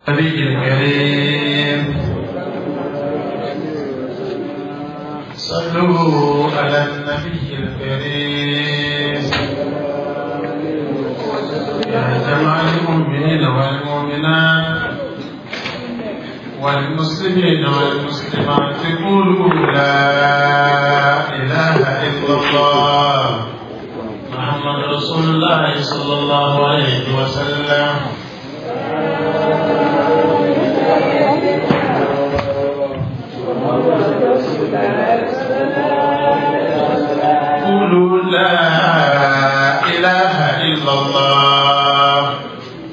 النبي الكريم. صلوا على النبي الكريم. يا جماعة المؤمنين والمؤمنات والمسلمين والمسلمات، قولوا لا إله إلا الله محمد رسول الله صلى الله عليه وسلم. قولوا لا إله إلا الله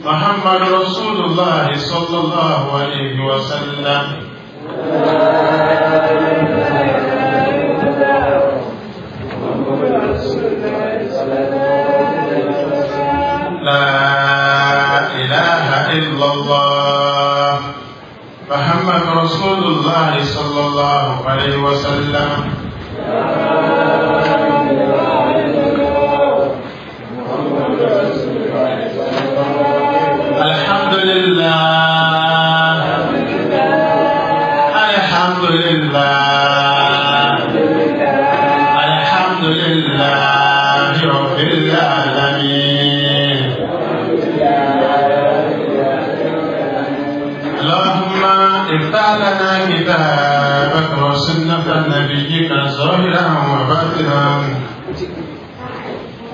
محمد رسول الله صلى الله عليه وسلم. لا إله إلا الله محمد رسول الله صلى الله عليه وسلم. الحمد لله، الحمد لله، الحمد لله رب العالمين. اللهم افتح لنا كتابك وسنة نبيك ظاهرا وباطنا،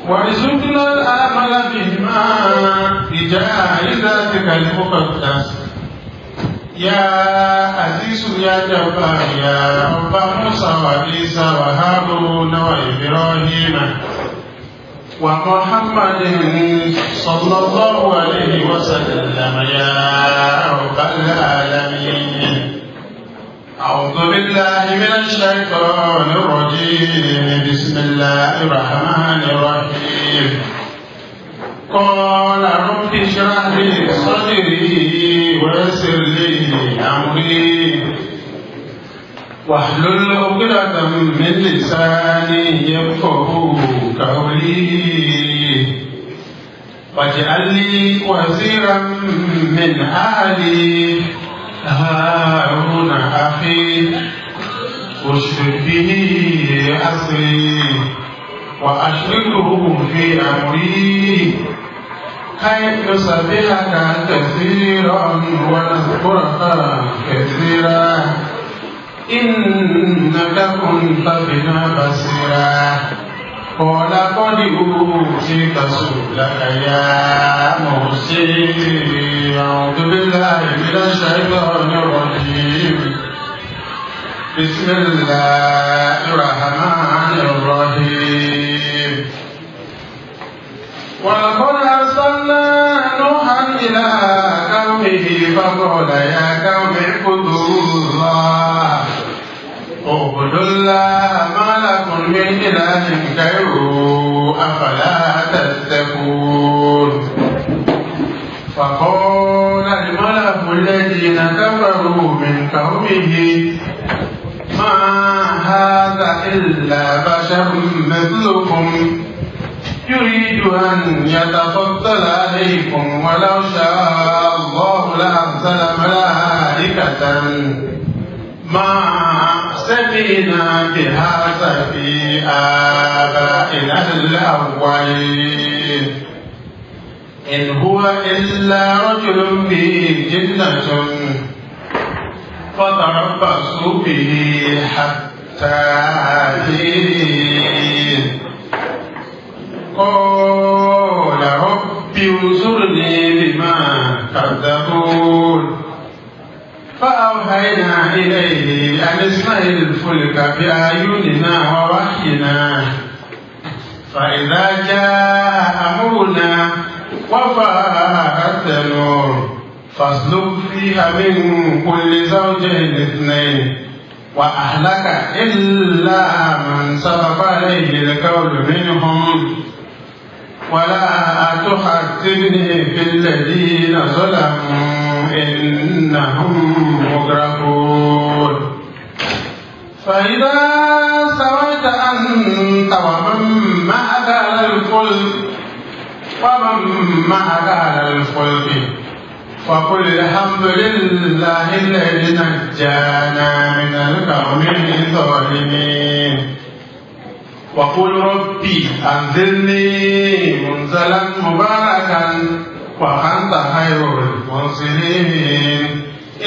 وارزقنا العمل بهما بجاه ذاتك المقدس يا عزيز يا جبار يا رب موسى وعيسى وهارون وإبراهيم ومحمد صلى الله عليه وسلم يا رب العالمين. أعوذ بالله من الشيطان الرجيم. بسم الله الرحمن الرحيم. قال رب اشرح لي صدري ويسر لي أمري واحلل عقدة من لساني يفقهوا قولي واجعل لي وزيرا من أهلي هارون أخي أشدد به أزري وأشركه في أمري كي نسبحك كثيرا ونذكرك كثيرا إنك كنت بنا بصيرا. قال قد أوتيت سؤلك يا موسى. أعوذ بالله من الشيطان الرجيم. بسم الله الرحمن الرحيم. ولقد أرسلنا نوحا إلى قومه فقال يا قوم اعبدوا الله ما لكم من إله غيره أفلا تتقون. فقال الملأ الذين كفروا من قومه ما هذا إلا بشر مثلكم يريد أن يتفضل عليكم ولو شاء الله لأنزل ملائكة ما سمعنا بهذا في آبائنا الأولين. إن هو إلا رجل به جنة فتربصوا به حتى حين. قال رب انصرني بما كذبون. فأوحينا إليه أن اصنع الفلك بأعيننا ووحينا فإذا جاء أمرنا وفارت النور فاسلك فيها من كل زوجين اثنين وأهلك إلا من سبق عليه القول منهم ولا تخاطبني في الذين ظلموا إنهم مغرقون. فإذا سويت أنت ومن معك على الفلك وقل الحمد لله الذي نجانا من القوم الظالمين. وقل ربي أنزلني منزلا مباركا وأنت خير المنزلين.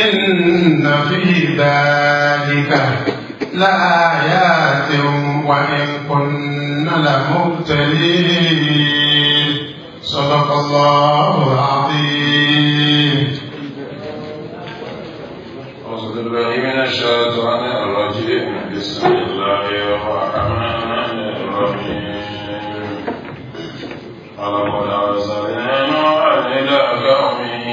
إن في ذلك لآيات وإن كنا لمبتلين. صدق الله العظيم. أعوذ بالله من الشيطان الرجيم. بسم الله الرحمن الرحيم. ولقد أرسلنا نوحا إلى قومه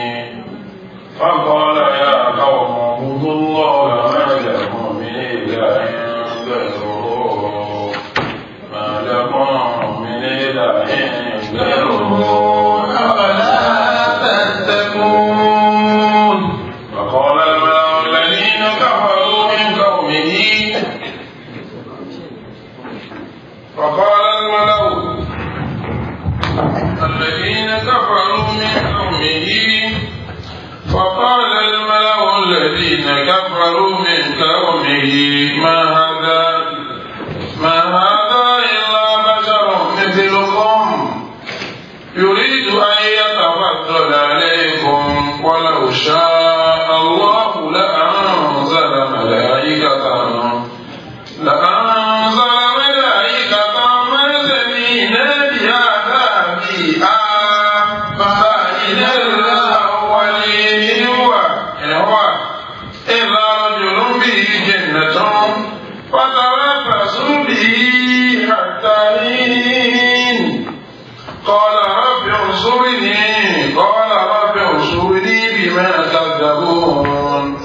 فقال يا قوم اعبدوا الله ما لكم من إله غيره ما لكم من إله غيره أفلا تتقون. فقال الملأ الذين كفروا من قومه فقال الملأ الذين كفروا من قومه فقال الملأ الذين كفروا من قومه ما هذا إلا بشر مثلكم يريد أن يتفضل عليكم ولو شاء الله لأنزل ملائكة ما سمعنا بهذا في آبائنا الأولين إن هو إلا رجل به جنة فتربصوا به حتى حين. قال رب انصرني بما كذبون.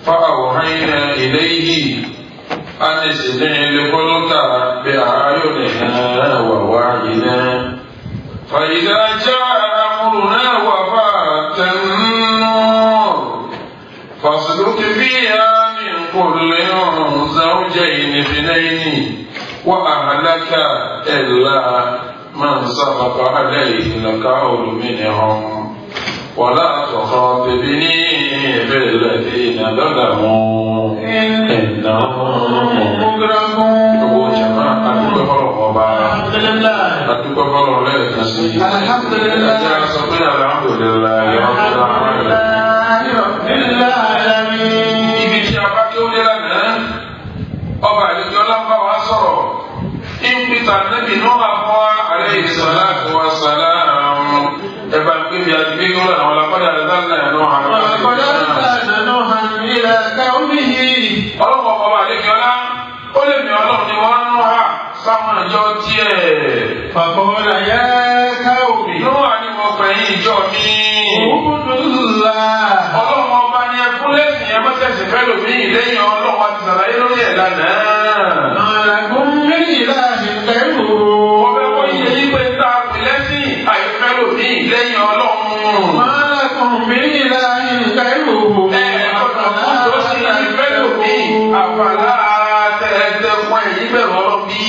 فأوحينا إليه أن اصنع الفلك بأعيننا ووحينا فإذا جاء أمرنا وفارت النور فاسلك فيها من كل زوجين اثنين وأهلك إلا من سبق عليه القول منهم ولا تخاطبني في الذين ظلموا إنهم مغرقون. Adúpẹ́ fọlọ́ ọba. Alhamdulillah. Adúpẹ́ fọlọ́ lẹ́ẹ̀kan sí. Alhamdulillah. Ẹjẹ́ sọ pé alhamdulillahi rabbil alamin. Ibi tí a bá kí ó dé lánàá, ọba àlejò ọlọ́pàá wa sọ̀rọ̀. Ìpìtà níbi náà fún wa alayhi salatu wa salam. Ẹ bá ń pè mí àti bí gbọ́dọ̀ àwọn alákọ̀dá àdánù náà ولقد أرسلنا نوحا إلى قومه. Ọlọ́pàá ọba àlejò ọlá ó lè mi ọlọ́run ni wọ́n ń wá sáwọn ìjọ tiẹ̀. فقال يا قوم Nóà ni mo pè yín ìjọ mi. اعبدوا الله. Ọlọ́run ọba ni ẹ fún lẹ́sìn ẹ mọ́tẹ̀sí fẹ́ lòmíì lẹ́yìn ọlọ́run àti sàlàyé lórí ẹ̀ lánàá. ما لكم من إله غيره. Mo fẹ́ kó yẹ yí pé tá a pè lẹ́sìn àìfẹ́ lòmíì lẹ́yìn ọlọ́run. ما لكم من إله غيره. Ẹ gbọ́dọ̀ fún tó sì ìfẹ́ lòmíì àfàlà tẹ̀tẹ̀ fún ẹ̀yìn bẹ̀rù ọlọ́run bí.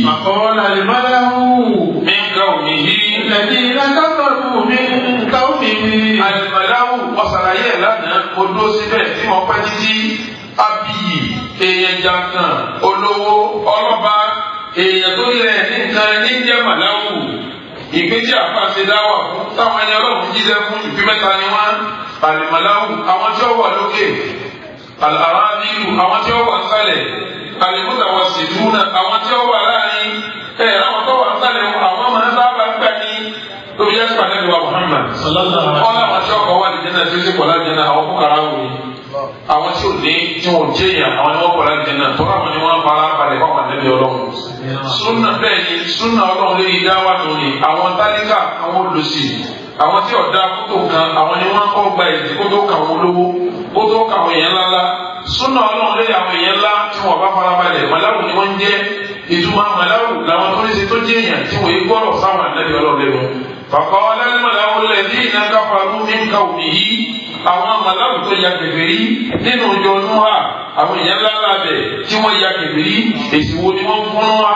فقال الملأ Mi ń ka òní yìí. الذين كفروا من قومه. Àlùmọ̀láwù ọ̀sàlàyé ẹ̀ lánàá mo dúró síbẹ̀ tí mo pẹ́ títí abiyì èèyàn jankan olówó ọlọ́ba èèyàn tó yẹ ní nǹkan ní jẹ́ màláwù ìpín tí àfa ṣe dáwà fún táwọn ẹni ọlọ́run jíṣẹ́ fún ìpín mẹ́ta ni wọ́n àlùmọ̀láwù àwọn tí ó wà lókè àlàrábílù àwọn tí ó wà nsàlẹ̀ àlùmọ̀tàwọ̀sìdúnà àwọn tí ó wà láàrin ẹ̀ àwọn tó wà nsàlẹ̀ àwọn máa ń sábà gbà ní lórí yẹn pàdé wa Muhammad ọlọ àwọn tí ọkọ wà lìjẹ náà tí ó sì kọ láti jẹ náà àwọn fúkàrà wò ni àwọn tí ò ní tí wọn ò jẹ yàn àwọn ni wọn kọ láti jẹ náà tọ́lá àwọn ni wọn fara balẹ̀ fáwọn ànábì Ọlọ́run súnà bẹ́ẹ̀ ni súnà Ọlọ́run lórí dáwà nù ni àwọn tálíkà àwọn olùsì àwọn tí ọ̀dà kótó kan àwọn ni wọn kọ́ gba èdè kótó kà wọn lówó kótó kà wọn èèyàn ńláńlá súnà Ọlọ́run lórí àwọn èèyàn ńlá tí wọn bá fara balẹ̀ màláwù ni wọ́n ń jẹ́ ìtumọ̀ màláwù làwọn tó ń ṣe tó jẹ́ èèyàn tí wọ́n yé gbọ́rọ̀ sáwọn ànábì Ọlọ́run lẹ́nu. فقال الملأ الذين كفروا من قومه àwọn màláwù tó ya kèfèrí nínú ìjọ Nóà àwọn èèyàn ńlá ńlá bẹ̀ tí wọ́n ya kèfèrí èsì wo ni wọ́n fún Nóà.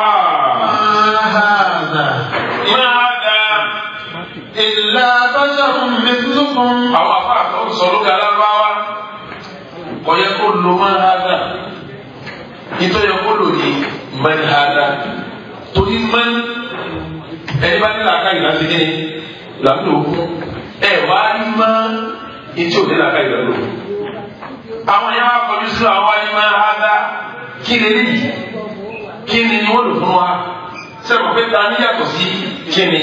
ما هذا máa da إلا بشر مثلكم. Àwọn afáà tó ń sọ lókè alárúbáwá kò yẹ kó lo man hada, nítorí kó lò ní man hada, torí man ẹni bá ní làákàyè láti ní làmúlò fún ẹ wá ní man etí ò ní làákàyè làmúlò fún. Àwọn yẹn wá kọjú sí àwọn ní man hada, kí lè rí kí ni wọ́n lò fún wa sẹ́wọ̀n pé ta ni yàtọ̀ sí kí ni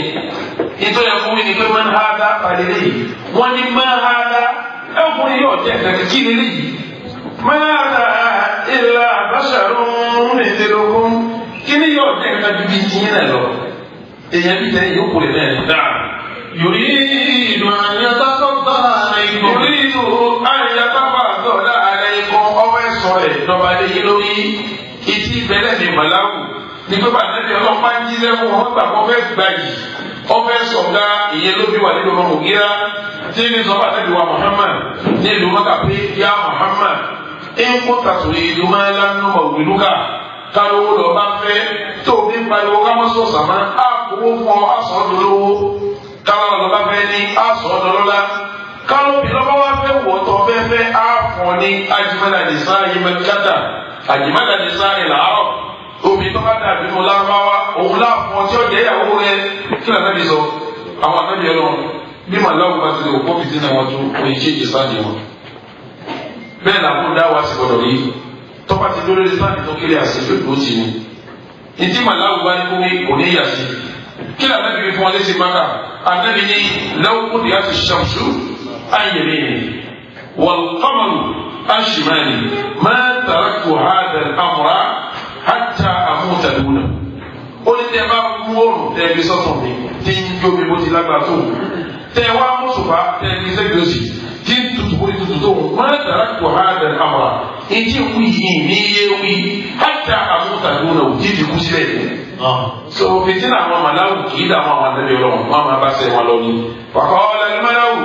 nítorí ẹ̀kọ́ mi ni pé man hada palẹ̀ yìí wọ́n ní man hada ẹ̀kọ́ yóò jẹ́ kankan kí ni yìí man hada illa basharun mithlukum kí ni yóò jẹ́ kankan ju bí tiyín náà lọ èèyàn bí tẹ́lẹ̀ yóò kúrè náà dáa. يريد أن يتفضل عليكم. يريد أن يتفضل عليكم ọwọ́ ẹ̀ sọ̀rọ̀ ẹ̀ dọ́ba lé yín lórí etí bẹ́lẹ̀ ní màláwù ní pé bàtà ní ọlọ́pàá ń jíṣẹ́ fún wọn gbà kó fẹ́ gbà yìí ọfẹ́ sọ̀gá ìyẹn ló bí wà nínú ọmọ ògírá tí ní sọ bàtà bí wa Muhammad ní ìlú Mọ́kà pé yá Muhammad ń kó tàtúrì ìlú máa ń lánàá mọ̀ wìlúkà kálówó lọ bá fẹ́ tó o bí pariwo ká mọ́ sọ̀sà máa á kówó fún ọ á sọ̀ dolówó kálọ̀ lọ bá fẹ́ ní á sọ̀ dọlọ́lá kálọ̀ bí lọ́ba wá fẹ́ wọ̀ tọ́ fẹ́ fẹ́ á fọ̀ ní ajimala nìsa yìí ajimala nìsa ìlàárọ̀ omi tó bá dàbí mo lárúbáwá òun láàfọ̀ tí ó jẹ́ ìyàwó rẹ kí lóò anábì sọ àwọn anábì ọlọ́run bí màláwù bá ti lè kó fìdí náà wọn tún oyin ṣe ìjì sáàdì wọn. Bẹ́ẹ̀ náà kó dá wa sí gbọdọ̀ rí tọ́ba ti dúró lórí sáàdì tó kéré àṣẹ yóò dúró tì ní. Ìtí màláwù bá ní kó wí kò ní yà sí. Kí lóò anábì fi fún wọn léṣe máka anábì ní lọ́wọ́ kó ti ṣàmṣú ayẹ̀mí wal qamaru ashimani ma taraktu hadha al-amra hata amuta duna. Ó ní tẹ bá mú òrùn tẹ fi sọ́tọ̀ mi tí ń jó mi bó ti lágbára tó tẹ wá mùsùlùmá tẹ fi sẹ́gbẹ̀ẹ́ òsì tí ń tutù bó ti tutù tó má dàrá kò há dàrá àmàlà etí wí yìí ní iye wí hata amuta duna ò tí fi kú sílẹ̀. So fìtínà àwọn màláwù kì í dààmú àwọn ànábì Ọlọ́run wọn máa bá sẹ wọn lọ ní. Faqala al-mala'u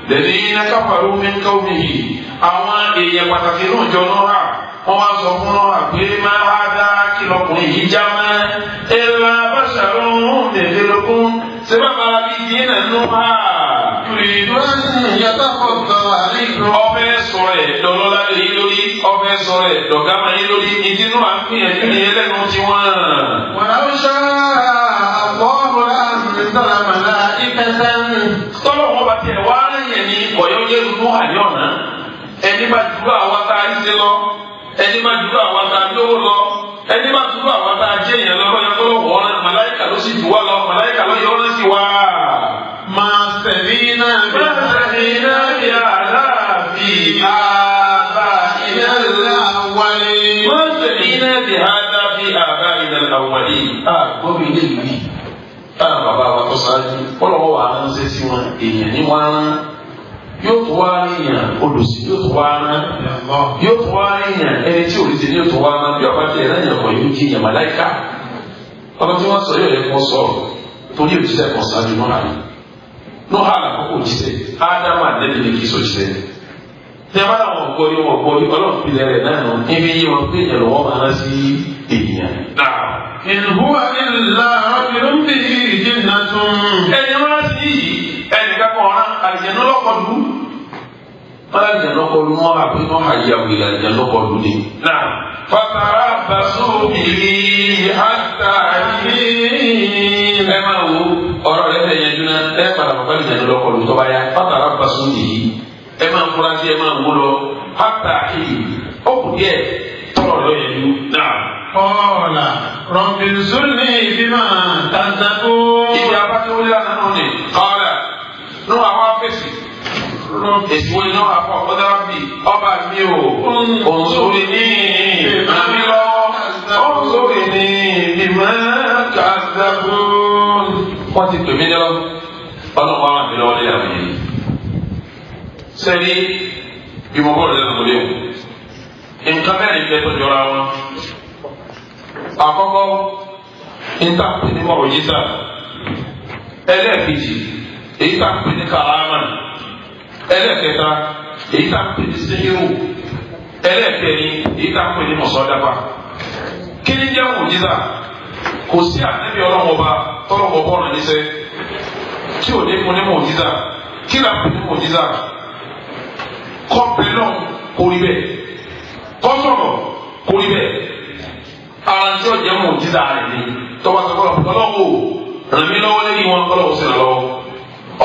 alladhina kafaru min qawmihi àwọn èèyàn pàtàkì náà jọ náà wọ́n wá sọ fún náà pé máa dá kí lọkùnrin yìí já mọ́ illa basharun mithlukum ṣé bàbá bí dín náà nù wá. يريد أن يتفضل عليكم. Ọfẹ́ sọ̀rọ̀ ẹ̀ dọ̀lọ́lá lé yín lórí ọfẹ́ sọ̀rọ̀ ẹ̀ dọ̀gámà yín lórí ìdínú à ń gbìyànjú nìyẹn lẹ́nu tiwọn. ولو شاء الله لأنزل ملائكة. Tọ́lọ̀ wọn bá tiẹ̀ wá yẹn ní ọ̀yọ́ yẹn nù àní ọ̀nà ẹni bá dúró àwọn tá a ń ṣe lọ ẹni bá dúró àwọn tá a lówó lọ ẹni bá dúró àwọn tá a jẹ́ èèyàn lọ lọ́yọ́ kó lọ́wọ́ ọ̀ràn màláìkà ló sì jù wá lọ màláìkà ló yọ ọ́rán sí wa. ما سمعنا سمعنا بهذا في آبائنا الأولين. ما سمعنا بهذا في آبائنا الأولين. Gbọ́dọ̀ ilé ìwé táwọn bàbá wa tó ṣáájú ọlọ́wọ́ wa ránṣẹ́ sí wọn èèyàn ní wọn rán yóò tó wá ríyàn olùsí yóò tó wá rán yóò tó wá ríyàn ẹni tí òrìṣì yóò tó wá rán bí ọba tí ẹ̀rọ yẹn kọ̀ yóò jí yàn màláìka ọba tí wọ́n sọ yóò yẹ kó sọ̀rọ̀ torí òjíṣẹ́ kan ṣáájú náà rí Nóhà àkọ́kọ́ òjíṣẹ́ Ádámù àdẹ́bí ni kì í sòjíṣẹ́ tí a bá làwọn ògbórí wọn ògbórí ọlọ́run pilẹ̀ rẹ̀ náà nù níbi yí wọn pé ìyẹn lọ́wọ́ máa rán sí ènìyàn. إن هو إلا رجل به جنة. Ẹni wọn sí yìí ẹnì kankan ọ̀ràn àlìjẹ̀nú lọ́kọ̀lù wọn àlìjẹ̀nú lọ́kọ̀lù wọn àpé wọn àyàwó àlìjẹ̀nú lọ́kọ̀lù ni. Fatara basu bìrì hàtà yìí. Ẹ máa wo ọ̀rọ̀ rẹ fẹ́ yẹn dúná ẹ padà bọ̀ àlìjẹ̀nú lọ́kọ̀lù tó bá yá fatara basu bìrì ẹ máa fura sí ẹ máa wó lọ hàtà yìí ó kù díẹ̀ tọrọ lọ yẹn dú. قال رب انصرني بما كذبون. Ibi abájọ́wọlé lánàá nù ni kọ́lá nù àwọn afẹ́sì èsì wo ni náà afọ ọ̀dọ́rà bì ọba mi ò òǹsórí ní ìmọ̀ lọ òǹsórí ní ìmọ̀ kàdàbùn. Wọ́n ti pè mí lọ ọlọ́run wa ràn mí lọ́wọ́ lé àwọn yìí. Sẹ́ni bí mo bọ́ọ̀lù lẹ́nu lé o nǹkan mẹ́rin bẹ́ẹ̀ tó jọra wọn. Àkọ́kọ́ níta pè ní mọ̀ọ́jísà ẹlẹ́ẹ̀kejì èyí tá pè ní kàrámà ẹlẹ́ẹ̀kẹta èyí tá pè ní sẹ́yìrù ẹlẹ́ẹ̀kẹrin èyí tá pè ní mọ̀sọ́dáfà. Kí ni jẹ́ mọ̀ọ́jísà? Kò sí ànábì ọlọ́run ọba tọ́lọ́run ọba ọ̀ràn níṣẹ́ tí ò ní fún ní mọ̀jísà. Kí là ń pè ní mọ̀jísà? Kọ́pẹ́ náà kò rí bẹ́ẹ̀, kọ́ sọ̀rọ̀ kò rí bẹ́ẹ̀. Ara tí ó jẹ́ mọ̀jísà rẹ̀ ni tọ́ba sọ fọlọ́ ọlọ́wọ́ ràn mí lọ́wọ́ lẹ́yìn wọn, ọlọ́wọ́ sì ràn lọ́wọ́.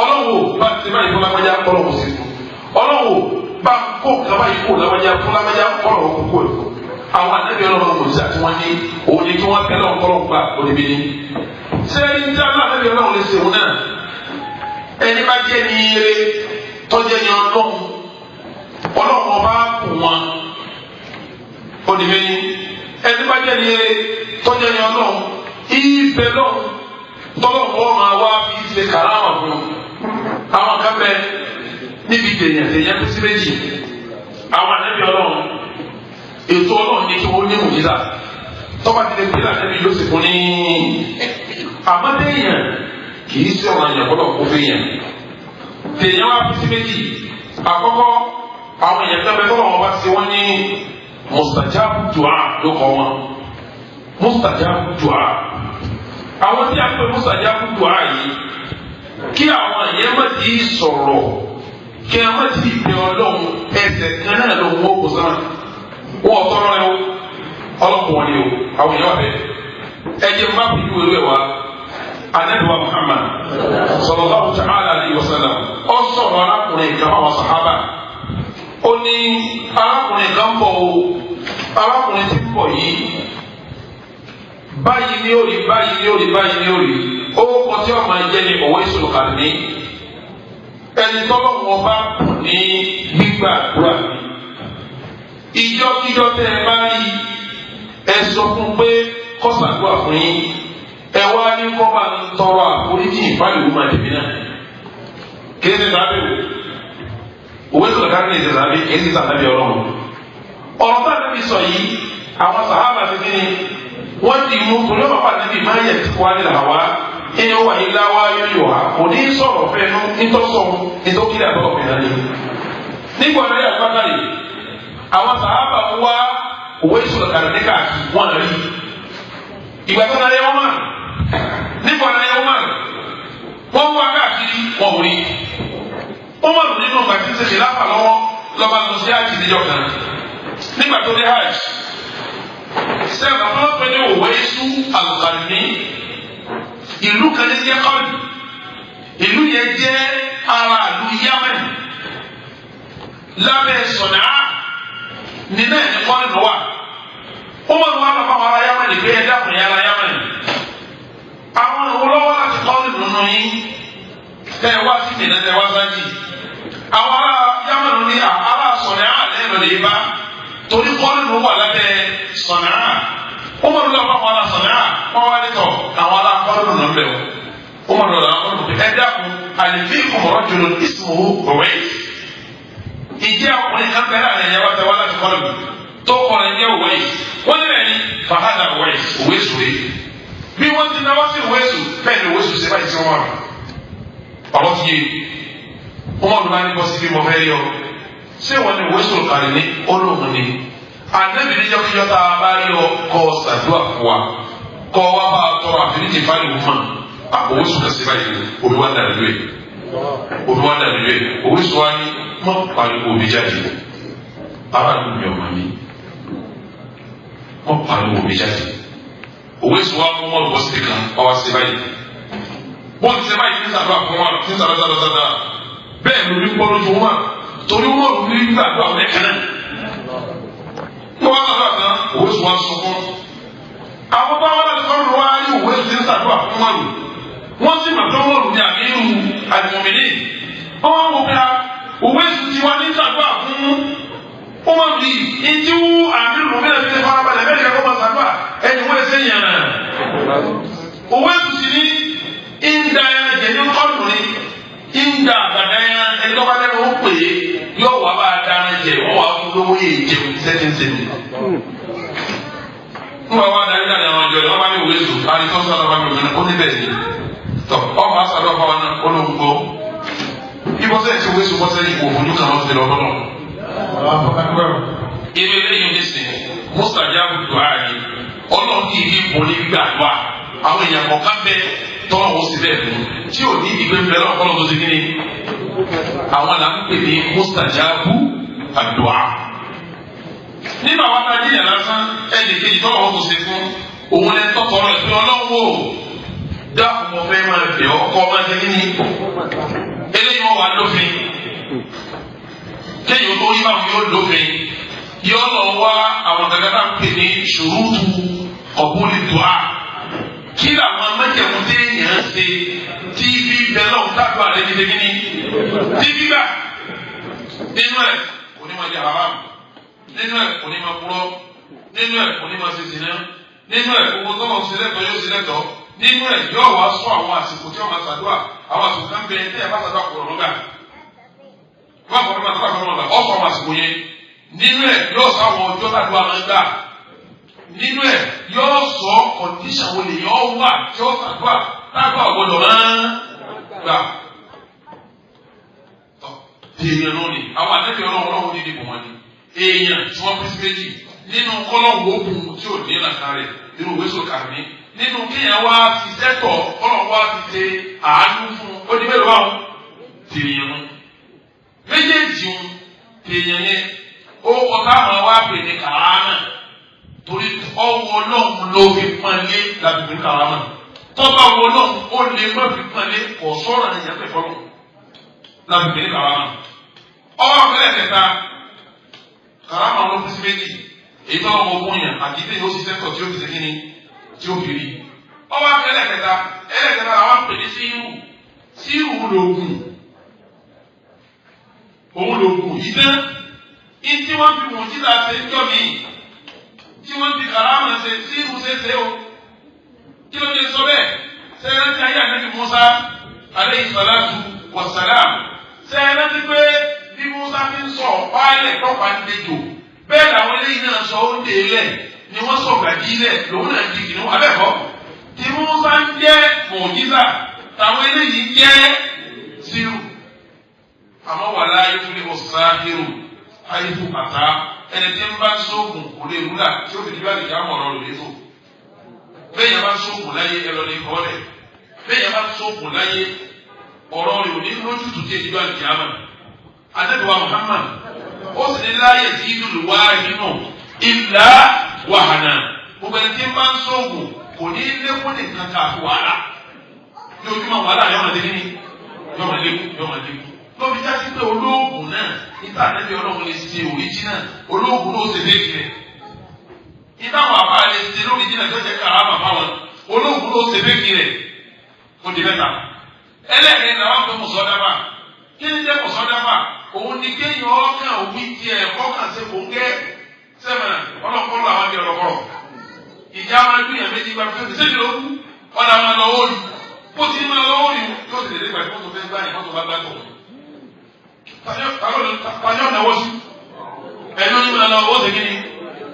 Ọlọ́wọ́ bá ti báyìí fún lágbájá, ọlọ́wọ́ sì fún. Ọlọ́wọ́ bá kó kaba yìí kó lágbájá fún lágbájá, ọlọ́wọ́ kó kó ẹ̀fọ́. Àwọn ànábì ọlọ́wọ́ mọ̀jísà tí wọ́n ní òun ni kí wọ́n tẹ́lẹ̀ ọ̀kọ́lọ́ gbà òdìbí ni. Sẹ́yìn tí ànábì ọlọ́wọ́ lè ṣe òun náà, ẹni bá jẹ́ ní eré tọ́jẹ́ ní ọlọ́run, ọlọ́run ọba kù wọn òdìbí ni. Ẹni bá jẹ́ ní eré tọ́jẹ́ ní ọlọ́run, ibẹ̀ lọ́run tọ́lọ́run wọn máa wá fi ṣe kàrámà fún un. Àwọn kan bẹ níbi dènyàn dènyàn kú sí méjì. Àwọn ànábì ọlọ́run, ètò ọlọ́run ní kí wọ́n ní mùjísà tọ́ba ti lè pèlè ànábì yóò sì fún ní. Àmọ́ dènyàn kì í ṣe ọ̀ràn yẹn kọ́lọ̀ kó fi yẹn. Dènyàn wá kú sí méjì. Àkọ́kọ́, àwọn èèyàn kan bẹ tọ́lọ̀ wọn bá ti wọ́n ní mustajabu du'a ló kọ́ wọn. Mustajabu du'a, àwọn tí a pè mustajabu du'a yìí, kí àwọn èèyàn má ti sọ̀rọ̀, kí a má ti bẹ ọlọ́run, ẹsẹ̀ kan náà ló ń wọ́n kó sánà wọ́n tọrọ rẹ o, ọlọ́kùn wọn ni o. Àwọn èèyàn wà bẹ́ẹ̀. Ẹ jẹ́ má fi ìwé rẹ wá. Anabi wa Muhammad sallallahu ta'ala alayhi wa sallam, ó sọ̀rọ̀ arákùnrin kan àwọn sàhábà. Ó ní arákùnrin kan bọ̀ o, arákùnrin tí ń bọ̀ yìí báyìí ní òrì, báyìí ní òrì, báyìí ní òrì. Ó kọ tí ọmọ ẹjẹ ní òwe ìṣòro ní ẹni tọ́lọ́wọ́ bá kù ní gbígbà àdúrà mi. Ìjọ́kíjọ́ tẹ́ ẹ bá rí, ẹ sọ fún pé kọ́sàdúrà fún yín, ẹ wá ní kọ́ bá ń tọrọ àforíjì ìfàlùwù máa dèmí náà. Kí ẹ ti sábẹ́ o, òwe sọ̀rọ̀ kárí ní ìṣẹ̀lẹ̀ àbí kì í sì sàtàbí ọlọ́run. Ọ̀rọ̀ tá a níbi sọ yìí, àwọn sàhábà ti kí ni wọ́n di mú torí ọ̀pá pàdé máa yẹ ti wá nílà wá ẹni wà ní láwá yóò wá kò ní sọ̀rọ̀ fẹ́nu nítòsọ̀ nítòkìlẹ̀ àbọ̀ ọ̀fẹ́ náà ni. Nígbà náà yà pátá yìí, àwọn sàhábà wá òwe sọ̀rọ̀ kárí ní káàkiri wọn rí. Ìgbà tó náà yẹ wọ́n mà nígbà náà yẹ wọ́n mà wọ́n wá káàkiri wọn ò rí. Wọ́n mọ̀ nínú ìgbà tí ń ṣe lápá lọ́wọ́ lọ́ba lọ sí hajj níjọ́ kan. Nígbà tó dé hajj, sẹ́yìn àbúrò pé ní òwe iṣu àlùkàní, ìlú kan ní jẹ́ kọ́ọ̀lù, ìlú yẹn jẹ́ ara ìlú Yemen lábẹ́ Sọ̀nàá nínú ẹ̀ ní kọ́ọ̀lù wà. Wọ́n mọ̀ ní wọ́n lọ fún àwọn ará Yemen pé ẹ dákun yẹn ará Yemen, àwọn olówó láti kọ́ọ̀lù nínú yín tẹ wá sí Mínà, tẹ wá sájì. Àwọn ará Yámánù ní ará Sọ̀nàá lẹ́nu lè bá torí kọ́ọ̀lù wà lábẹ́ Sọ̀nàá. Wọ́n mọ̀ lọ́wọ́ àwọn ará Sọ̀nàá wọ́n wá nítọ̀ àwọn ará kọ́ọ̀lù nù bẹ̀ wọ́n mọ̀ lọ́wọ́ àwọn kọ́ọ̀lù ẹ dákun àlèfé ìkùmọ̀rọ̀ jùlọ ismuhu Uwais. Ìjẹ́ ọkùnrin kan bẹ̀rẹ̀ àlẹ́ yẹn wá tẹ wá láti kọ́ọ̀lù tó kọ́ọ̀lù yẹn Uwais. Wọ́n ní bẹ́ẹ̀ ni fàhádà Uwais, Uwais rè bí wọ́n ti náwó sí Uwais bẹ́ẹ̀ ni Uwais ṣe báyìí sí wọn ọ̀rọ̀ ti yé. Wọ́n mọ̀ ní bọ́ síbi mo fẹ́ yọ ṣé wọ́n ní wíṣọ kàrí ní olóhùn ni ànábì níjọ́ kíjọ́ tá a bá yọ kọ́ ṣàdúrà fún wa kọ́ wa bá a tọrọ àforíjì fáyọ̀ mọ́ àpò wíṣọ kàṣí báyìí omi wá dàbí lóye omi wá dàbí lóye wíṣọ wa ní mọ́ pariwo omi jáde aráàlú mi ọ̀mà mi mọ́ pariwo omi jáde wíṣọ wa mú mọ́lù bọ́ síbi kan wá wá sí báyìí wọ́n ti sẹ́ báyìí ní sàdúrà fún wa ní sàdúrà sàdúrà sàdúrà bẹ́ẹ̀ lórí ń bọ́ lójú wọn torí wọn ò ní gbàdúrà wọn ẹ̀kan náà ní wọn sàdúrà tán òwe sùn wọn sunkún àwọn bá wọn láti kọ́ni wọn á yí òwe sùn sàdúrà fún wọn lò wọn sì mà tó wọn lò ní àmírù àlùmọ̀mìnì wọn wá wò pé òwe sùn ti wá ní sàdúrà fún wọn bì í tí wú àmírù mọ̀mìnà fi farabalẹ̀ bẹ́ẹ̀ ni kakọ́ máa sàdúrà ẹni wọ́n ẹsẹ̀ yàn án òwe sùn sì ní ìdá ẹran jẹ ní kọ́ọ̀nù ni ìdá àgbàdá ẹran ẹni tó bá lẹ́nu ó pè é yóò wá bá a dáná jẹ wọ́n wá fún lówó yé jẹun sẹ́tìnsẹ́tì. ń wá wá darí dáná àwọn ọjọ́ yìí wọ́n bá ní òwe sùn àti tó sọ̀rọ̀ bá mi òmìnira ó ní bẹ́ẹ̀ ni tọ́ ọmọ asàdọ̀ fáwọn náà ó ló ń gbọ́. Bí bọ́sẹ̀ ti òwe sùn bọ́sẹ̀ yìí kò fojú kan lọ́sẹ̀ lọ́dọ̀ náà. Ibi eléyìí ní sìn mustajabu du'a ni ọlọ́run kì í bí bọ̀ ní gbàgbà àwọn èèyàn kọ̀ọ̀kan bẹ́ẹ̀ tọ́lọ̀ wọ́n sì bẹ́ẹ̀ fún tí ò ní ìgbẹ́ ń bẹ lọ́wọ́ kọ́lọ́ tó ti kí ni àwọn là ń pè ní mustajabu àdúà. Nínú àwọn adájíyàn lásán ẹnì kejì tọ́lọ̀ wọ́n tó ṣe fún òun lẹ́ tọ́tọ̀rọ̀ ẹ̀ pé ọlọ́wọ́ dáàbò mo fẹ́ máa bẹ̀ ọ́ kọ́ máa ṣe kí ni eléyìí wọ́n wà lófin kéèyàn tó yí báwọn yóò lófin yóò lọ wá àwọn gàgà tá à ń pè ní ṣùrùtù ọ̀bùnì dùá kí làwọn májẹ̀mú téèyàn ṣe tí bí bẹ́ẹ̀ lọ́wọ́ tábìlì àlẹ́ ti ṣe kí ni tí bíbà nínú ẹ̀ kò ní máa jẹ haram nínú ẹ̀ kò ní máa purọ́ nínú ẹ̀ kò ní máa ṣe zina nínú ẹ̀ gbogbo tọ́lọ̀ ṣe lẹ́tọ̀ọ́ yóò ṣe lẹ́tọ̀ọ́ nínú ẹ̀ yóò wá sọ àwọn àsìkò tí wọ́n máa ṣàdúrà àwọn àsìkò kan bẹ tẹ́yà bá ṣàdúrà kọ̀ọ̀rọ̀ lọ́gbà wọ́n kọ̀ lọ́gbà tó bá kọ̀ ọ̀sọ̀ àwọn àsìkò yẹn nínú ẹ̀ yóò sọ àwọn ọjọ́ tàdúrà máa ń gbà nínú ẹ̀ yóò sọ kọ̀ǹdíṣàn wo lè yọ wà tí ó ṣàdúrà tàdúrà gbọdọ̀ máa gbà. Èèyàn lónìí àwọn àtẹ́bí ọlọ́run ọlọ́run ní ìdìbò wọn ni èèyàn tí wọ́n pín sí méjì nínú kọ́lọ́wọ́ òkun tí ò ní làkà rẹ̀ nínú ìwé sọ̀kà mi nínú kéèyàn wá ti sẹ́tọ̀ kọ́lọ́wọ́ wá ti ṣe àánú fún un ó di mélòó báwọn tèèyàn nu méjèèjì ń tèèyàn yẹn ó kọ táwọn wá pè ní kàrámà torí ọwọ́ ọlọ́run ló fi pọ́n lé làbí pè ní kàrámà tọ́ba ọwọ́ ọlọ́run ó lè má fi pọ́n lé kò sọ̀rọ̀ ẹ̀yàn pẹ̀ fọ́lọ́ làbí pè ní kàrámà ọwọ́ àpẹẹrẹ kẹta karama ló fi sí méjì èyí tó lọ́wọ́ ogún yẹn àti ilé yóò ṣiṣẹ́ tọ̀ tí ó fi ṣe kíni tí ó fi rí ọwọ́ àpẹẹrẹ kẹta ẹlẹ́kẹta làwọn pè ní síhù síhù lògùn òun lògùn ìdán ìtí wọ́n fi mú títà ṣe ń jọ mí tí wọ́n fi karama ṣe síhù ṣe ṣe o kí ló dé sọ bẹ́ẹ̀ sẹ́yìn ayé ànábì Musa aleyhi salatu wa salam sẹ́yìn ti pé bí Musa fi ń sọ ọ̀pá-ẹ̀lẹ̀ tọ́pa ń dejò bẹ́ẹ̀ làwọn eléyìí náà sọ oúnjẹ lẹ̀ ni wọ́n sọ gbàdí lẹ̀ lòun náà di kìnnìún abẹ́kọ̀ tí Musa ń jẹ́ mọ̀jísà táwọn eléyìí jẹ́ sírù àmọ́ wà láyé fúnni ọ̀sáhírù ayéfù àtá ẹni tí ń bá sóògùn kò lè wúlà tí ó fi dìbò àdìgá mọ̀ ọ̀rọ̀ lòdì fò bẹ́ẹ̀ yẹn bá sóògùn láyé ẹ lọ ní kọ́ lẹ̀ bẹ́ẹ̀ yẹn bá sóògùn láyé ọ̀rọ̀ rẹ̀ ò ní lójútùú tí èdè àdìgá mọ̀ anabiwa Muhammad ó sì ní láàyè tí ìdúró wá nínú ìlà wàhánà gbogbo ẹni tí ń bá ń sóògùn kò ní lékún nìkan ká fún wàhálà ní ojúmọ́ wàhálà yọmọ lé ní yọmọ lékún yọmọ lékún lóbi jásí pé olóògùn náà níta ànábi ọlọ́run lè ṣe òríjìnà olóògùn náà ó ṣe léèkì rẹ̀ níta àwọn àbá lè ṣe lóríjìnà tó jẹ́ kàrámà fáwọn olóògùn náà ó ṣe léèkì rẹ̀ ó di mẹ́ta ẹlẹ́ẹ̀kẹ́ làwọn pè mùsọ̀dáfà kí ni jẹ́ mùsọ̀dáfà òun ni kéèyàn ọkàn òwì tiẹ̀ kọ́kàn ṣe kò ń gẹ́ sẹ́mẹ̀nà ọlọ́kọ́lọ́ àwọn àbí ọlọ́kọ́rọ̀ ìjà máa ń gbìyànjú méjì gba fífi ṣéjì ló kú ọ̀nà máa lọ òòlù bó ti ní máa lọ òòlù yóò sì lè dé gbàgbé mọ́tò fẹ́ gbá yẹn mọ́tò bá gbá tó tani ọ̀nà wọ́ sí ẹ̀yọ́ ní máa lọ owó ṣe kíni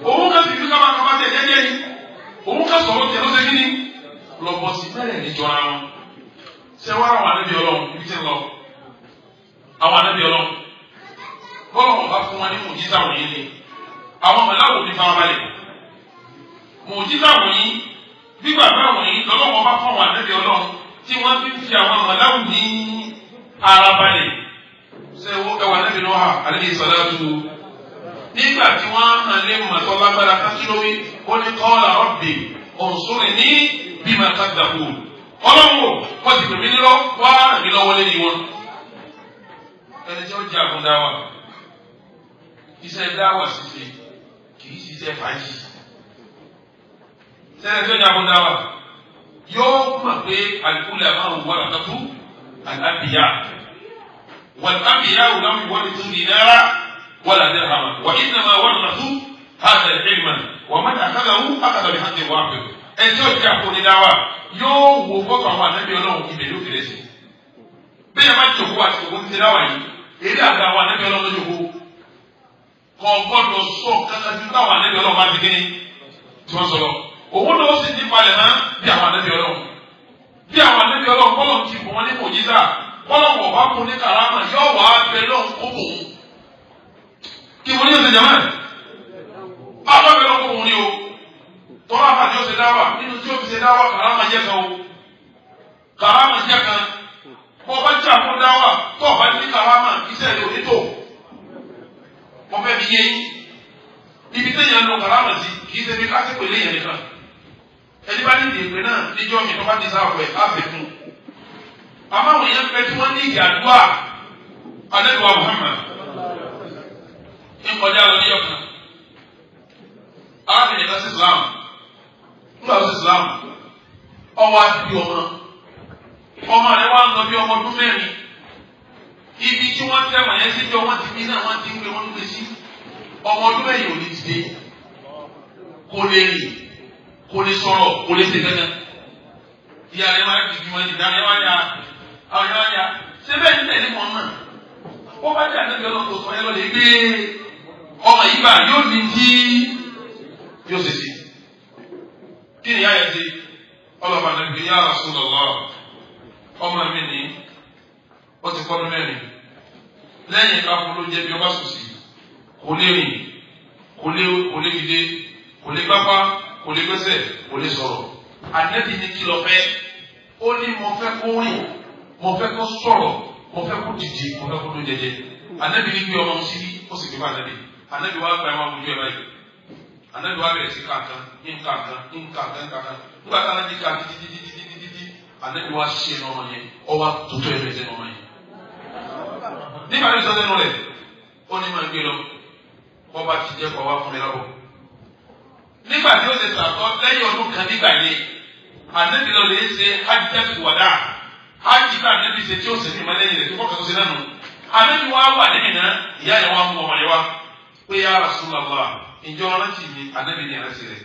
òun ká sì fi ká máa kaba tẹ̀ jẹ́jẹ́ ni òun ká sọ̀rọ̀ tẹ̀ ló ṣe kíni lọ́bọ̀ sí bẹ́ẹ̀ ní jọra wọn ṣé wàá àwọn ànábì Ọlọ́run ibi tí ń lọ àwọn ànábì Ọlọ́run bọ́lá wọn bá fún wọn ní mùjísà wọ̀nyí ni àwọn mọ̀láwò ní farabalẹ̀ mùjísà wọ̀nyí gbígbàgbọ́ wọ̀nyí lọ́lọ́wọ́n bá fún àwọn ànábì Ọlọ́run tí wọ́n fi ń fi àwọn mọ̀láwò ní ara balẹ̀ ṣé ẹwà ànábì Nóhà alayhi salatu nígbà tí wọ́n hàn lé mọ̀tọ́ lágbára kákílówí ó ní qala rabbi unsurni bima kadhabun ọlọ́run wọ́n ti pè mí lọ wá ràn mí lọ́wọ́ lẹ́yìn wọn ẹni tí ó jẹ́ àgùndá wa iṣẹ́ dáwà ṣíṣe kì í ṣiṣẹ́ fàájì sẹ́ni tó jagun dáwà yóò mọ̀ pé àlùkùlẹ̀ àmọ́ wà látàtú àlàbíyà wàlàbíyà wùlámù wọ́n ti tún dínárà wàlà dirhama wà ìnàmà wà nàtú hàtà ìlmà wà má àkàdàwù àkàdàbí hàtà wà pẹ̀ ẹni tí ó jẹ́ àkóní dáwà yóò wò fọ́tò àwọn ànábì ọlọ́run ibẹ̀ ló fèrè sí bẹ́ẹ̀ bá jòkó àti òkú ti dáwà yìí èdè àgbà àwọn ànábì ọlọ́run ló jòkó kò gbọ́dọ̀ sọ kankan ju táwọn ànábì Ọlọ́run bá ti kíni tí wọ́n sọ̀rọ̀ òun náà ó sì ní palẹ̀ mọ́ bí àwọn ànábì Ọlọ́run bí àwọn ànábì Ọlọ́run kọ́lọ̀ ti bọ̀ wọ́n ní mòjísà kọ́lọ̀ wọ̀ bá kún ní karama yóò wá bẹ lọ́n kó bò ó kí mo ní ọ̀sẹ̀ jama ọlọ́ bẹ lọ́n kó bò ó ní o tọ́lá àbàdì ó ṣe dáwà nínú tí ó fi ṣe dáwà karama jẹ́ kan o fi yé yín. Ibi téèyàn lo karama sí kì í ṣe bí kásìkò eléyàn nìkan. Ẹni bá ní ìdè náà níjọ́ mi tó bá ti sáà fẹ́ á fẹ́ fún un. Àmọ́ àwọn èèyàn pẹ́ tí wọ́n ní ìdí àdúrà Ànábì wa Muhammad ń kọjá lọ níyọ̀ kan. Arábìnrin kan sí Islam. Nígbà tó sí Islam, ọwọ́ á bí ọmọ. Ọmọ rẹ̀ wá ń lọ bí ọmọ ọdún mẹ́rin. Ibi tí wọ́n tẹ̀ wọ̀nyẹn sí jọ wọ́n ti bí náà wọ́n ti ń gbé wọ́n ń gbé sí. Ọmọ ọdún mẹ́rin ò ní dìde. Kò lè rìn, kò lè sọ̀rọ̀, kò lè ṣe kankan. Ìyá rẹ̀ máa ń dìbò wọn, ìyá rẹ̀ máa ń yà, àwọn ìyá máa ń yà. Ṣé bẹ́ẹ̀ ní tẹ̀lé wọn náà? Wọ́n bá jẹ́ àtẹ́jọ́ lọ́kọ̀ tó sọ yẹn lọ́lẹ̀ gbé ọmọ yìí bá yóò ní tí yóò ṣe sí. Kí ni ìyá yẹn ṣe? Ọlọ́ba nàbí ya Rasulullah, ọmọ mi ní ó ti kọ́ mẹ́rin. Lẹ́yìn káfọ́ ló jẹ́ bí ọba sùn sí. Kò lè rìn, kò lè dìde, kò lè gbápá, kò lè gbẹ́sẹ̀, kò lè sọ̀rọ̀. Ànẹ́bí ní kí lọ fẹ́? Ó ní mo fẹ́ kó rìn, mo fẹ́ kó sọ̀rọ̀, mo fẹ́ kó dìde, mo fẹ́ kó dún jẹjẹ. Ànẹ́bí ní gbé ọmọ síbí, ó sì gbé fún ànẹ́bí. Ànẹ́bí wá gba ẹ̀wọ̀n ojú ẹ̀ báyìí. Ànẹ́bí wá bẹ̀rẹ̀ sí kàkan, ní kàkan, ní kàkan, kàkan. Nígbà tí ànẹ́bí kà títí títí títí títí, ànẹ́bí wá ṣe ẹnu ọmọ yẹn, ọ wá tuntun ẹ̀ bẹ̀rẹ̀ sẹ́nu ọmọ yẹn. Nígbà tí sọ sẹ́nu rẹ̀, ó ní máa gbé lọ, bọ́ bá ti jẹ́ kọ́ wá fún mi lọ́wọ́. Nígbà tí ó ṣe sàtọ́ lẹ́yìn ọdún kan nígbà yẹn, ànẹ́bí lọ lè ṣe hajjatul wada, hajj tá ànẹ́bí ṣe tí ó ṣe ní ìmọ̀lẹ́yìn rẹ̀ tó kọ́ kẹ́kọ̀ọ́ sí nánu. Ànẹ́bí wa wà níbi náà, ìyá yẹn wá mú ọmọ yẹn wá pé ya Rasulullah, ìjọ rántí mi, ànẹ́bí ní rántí rẹ̀.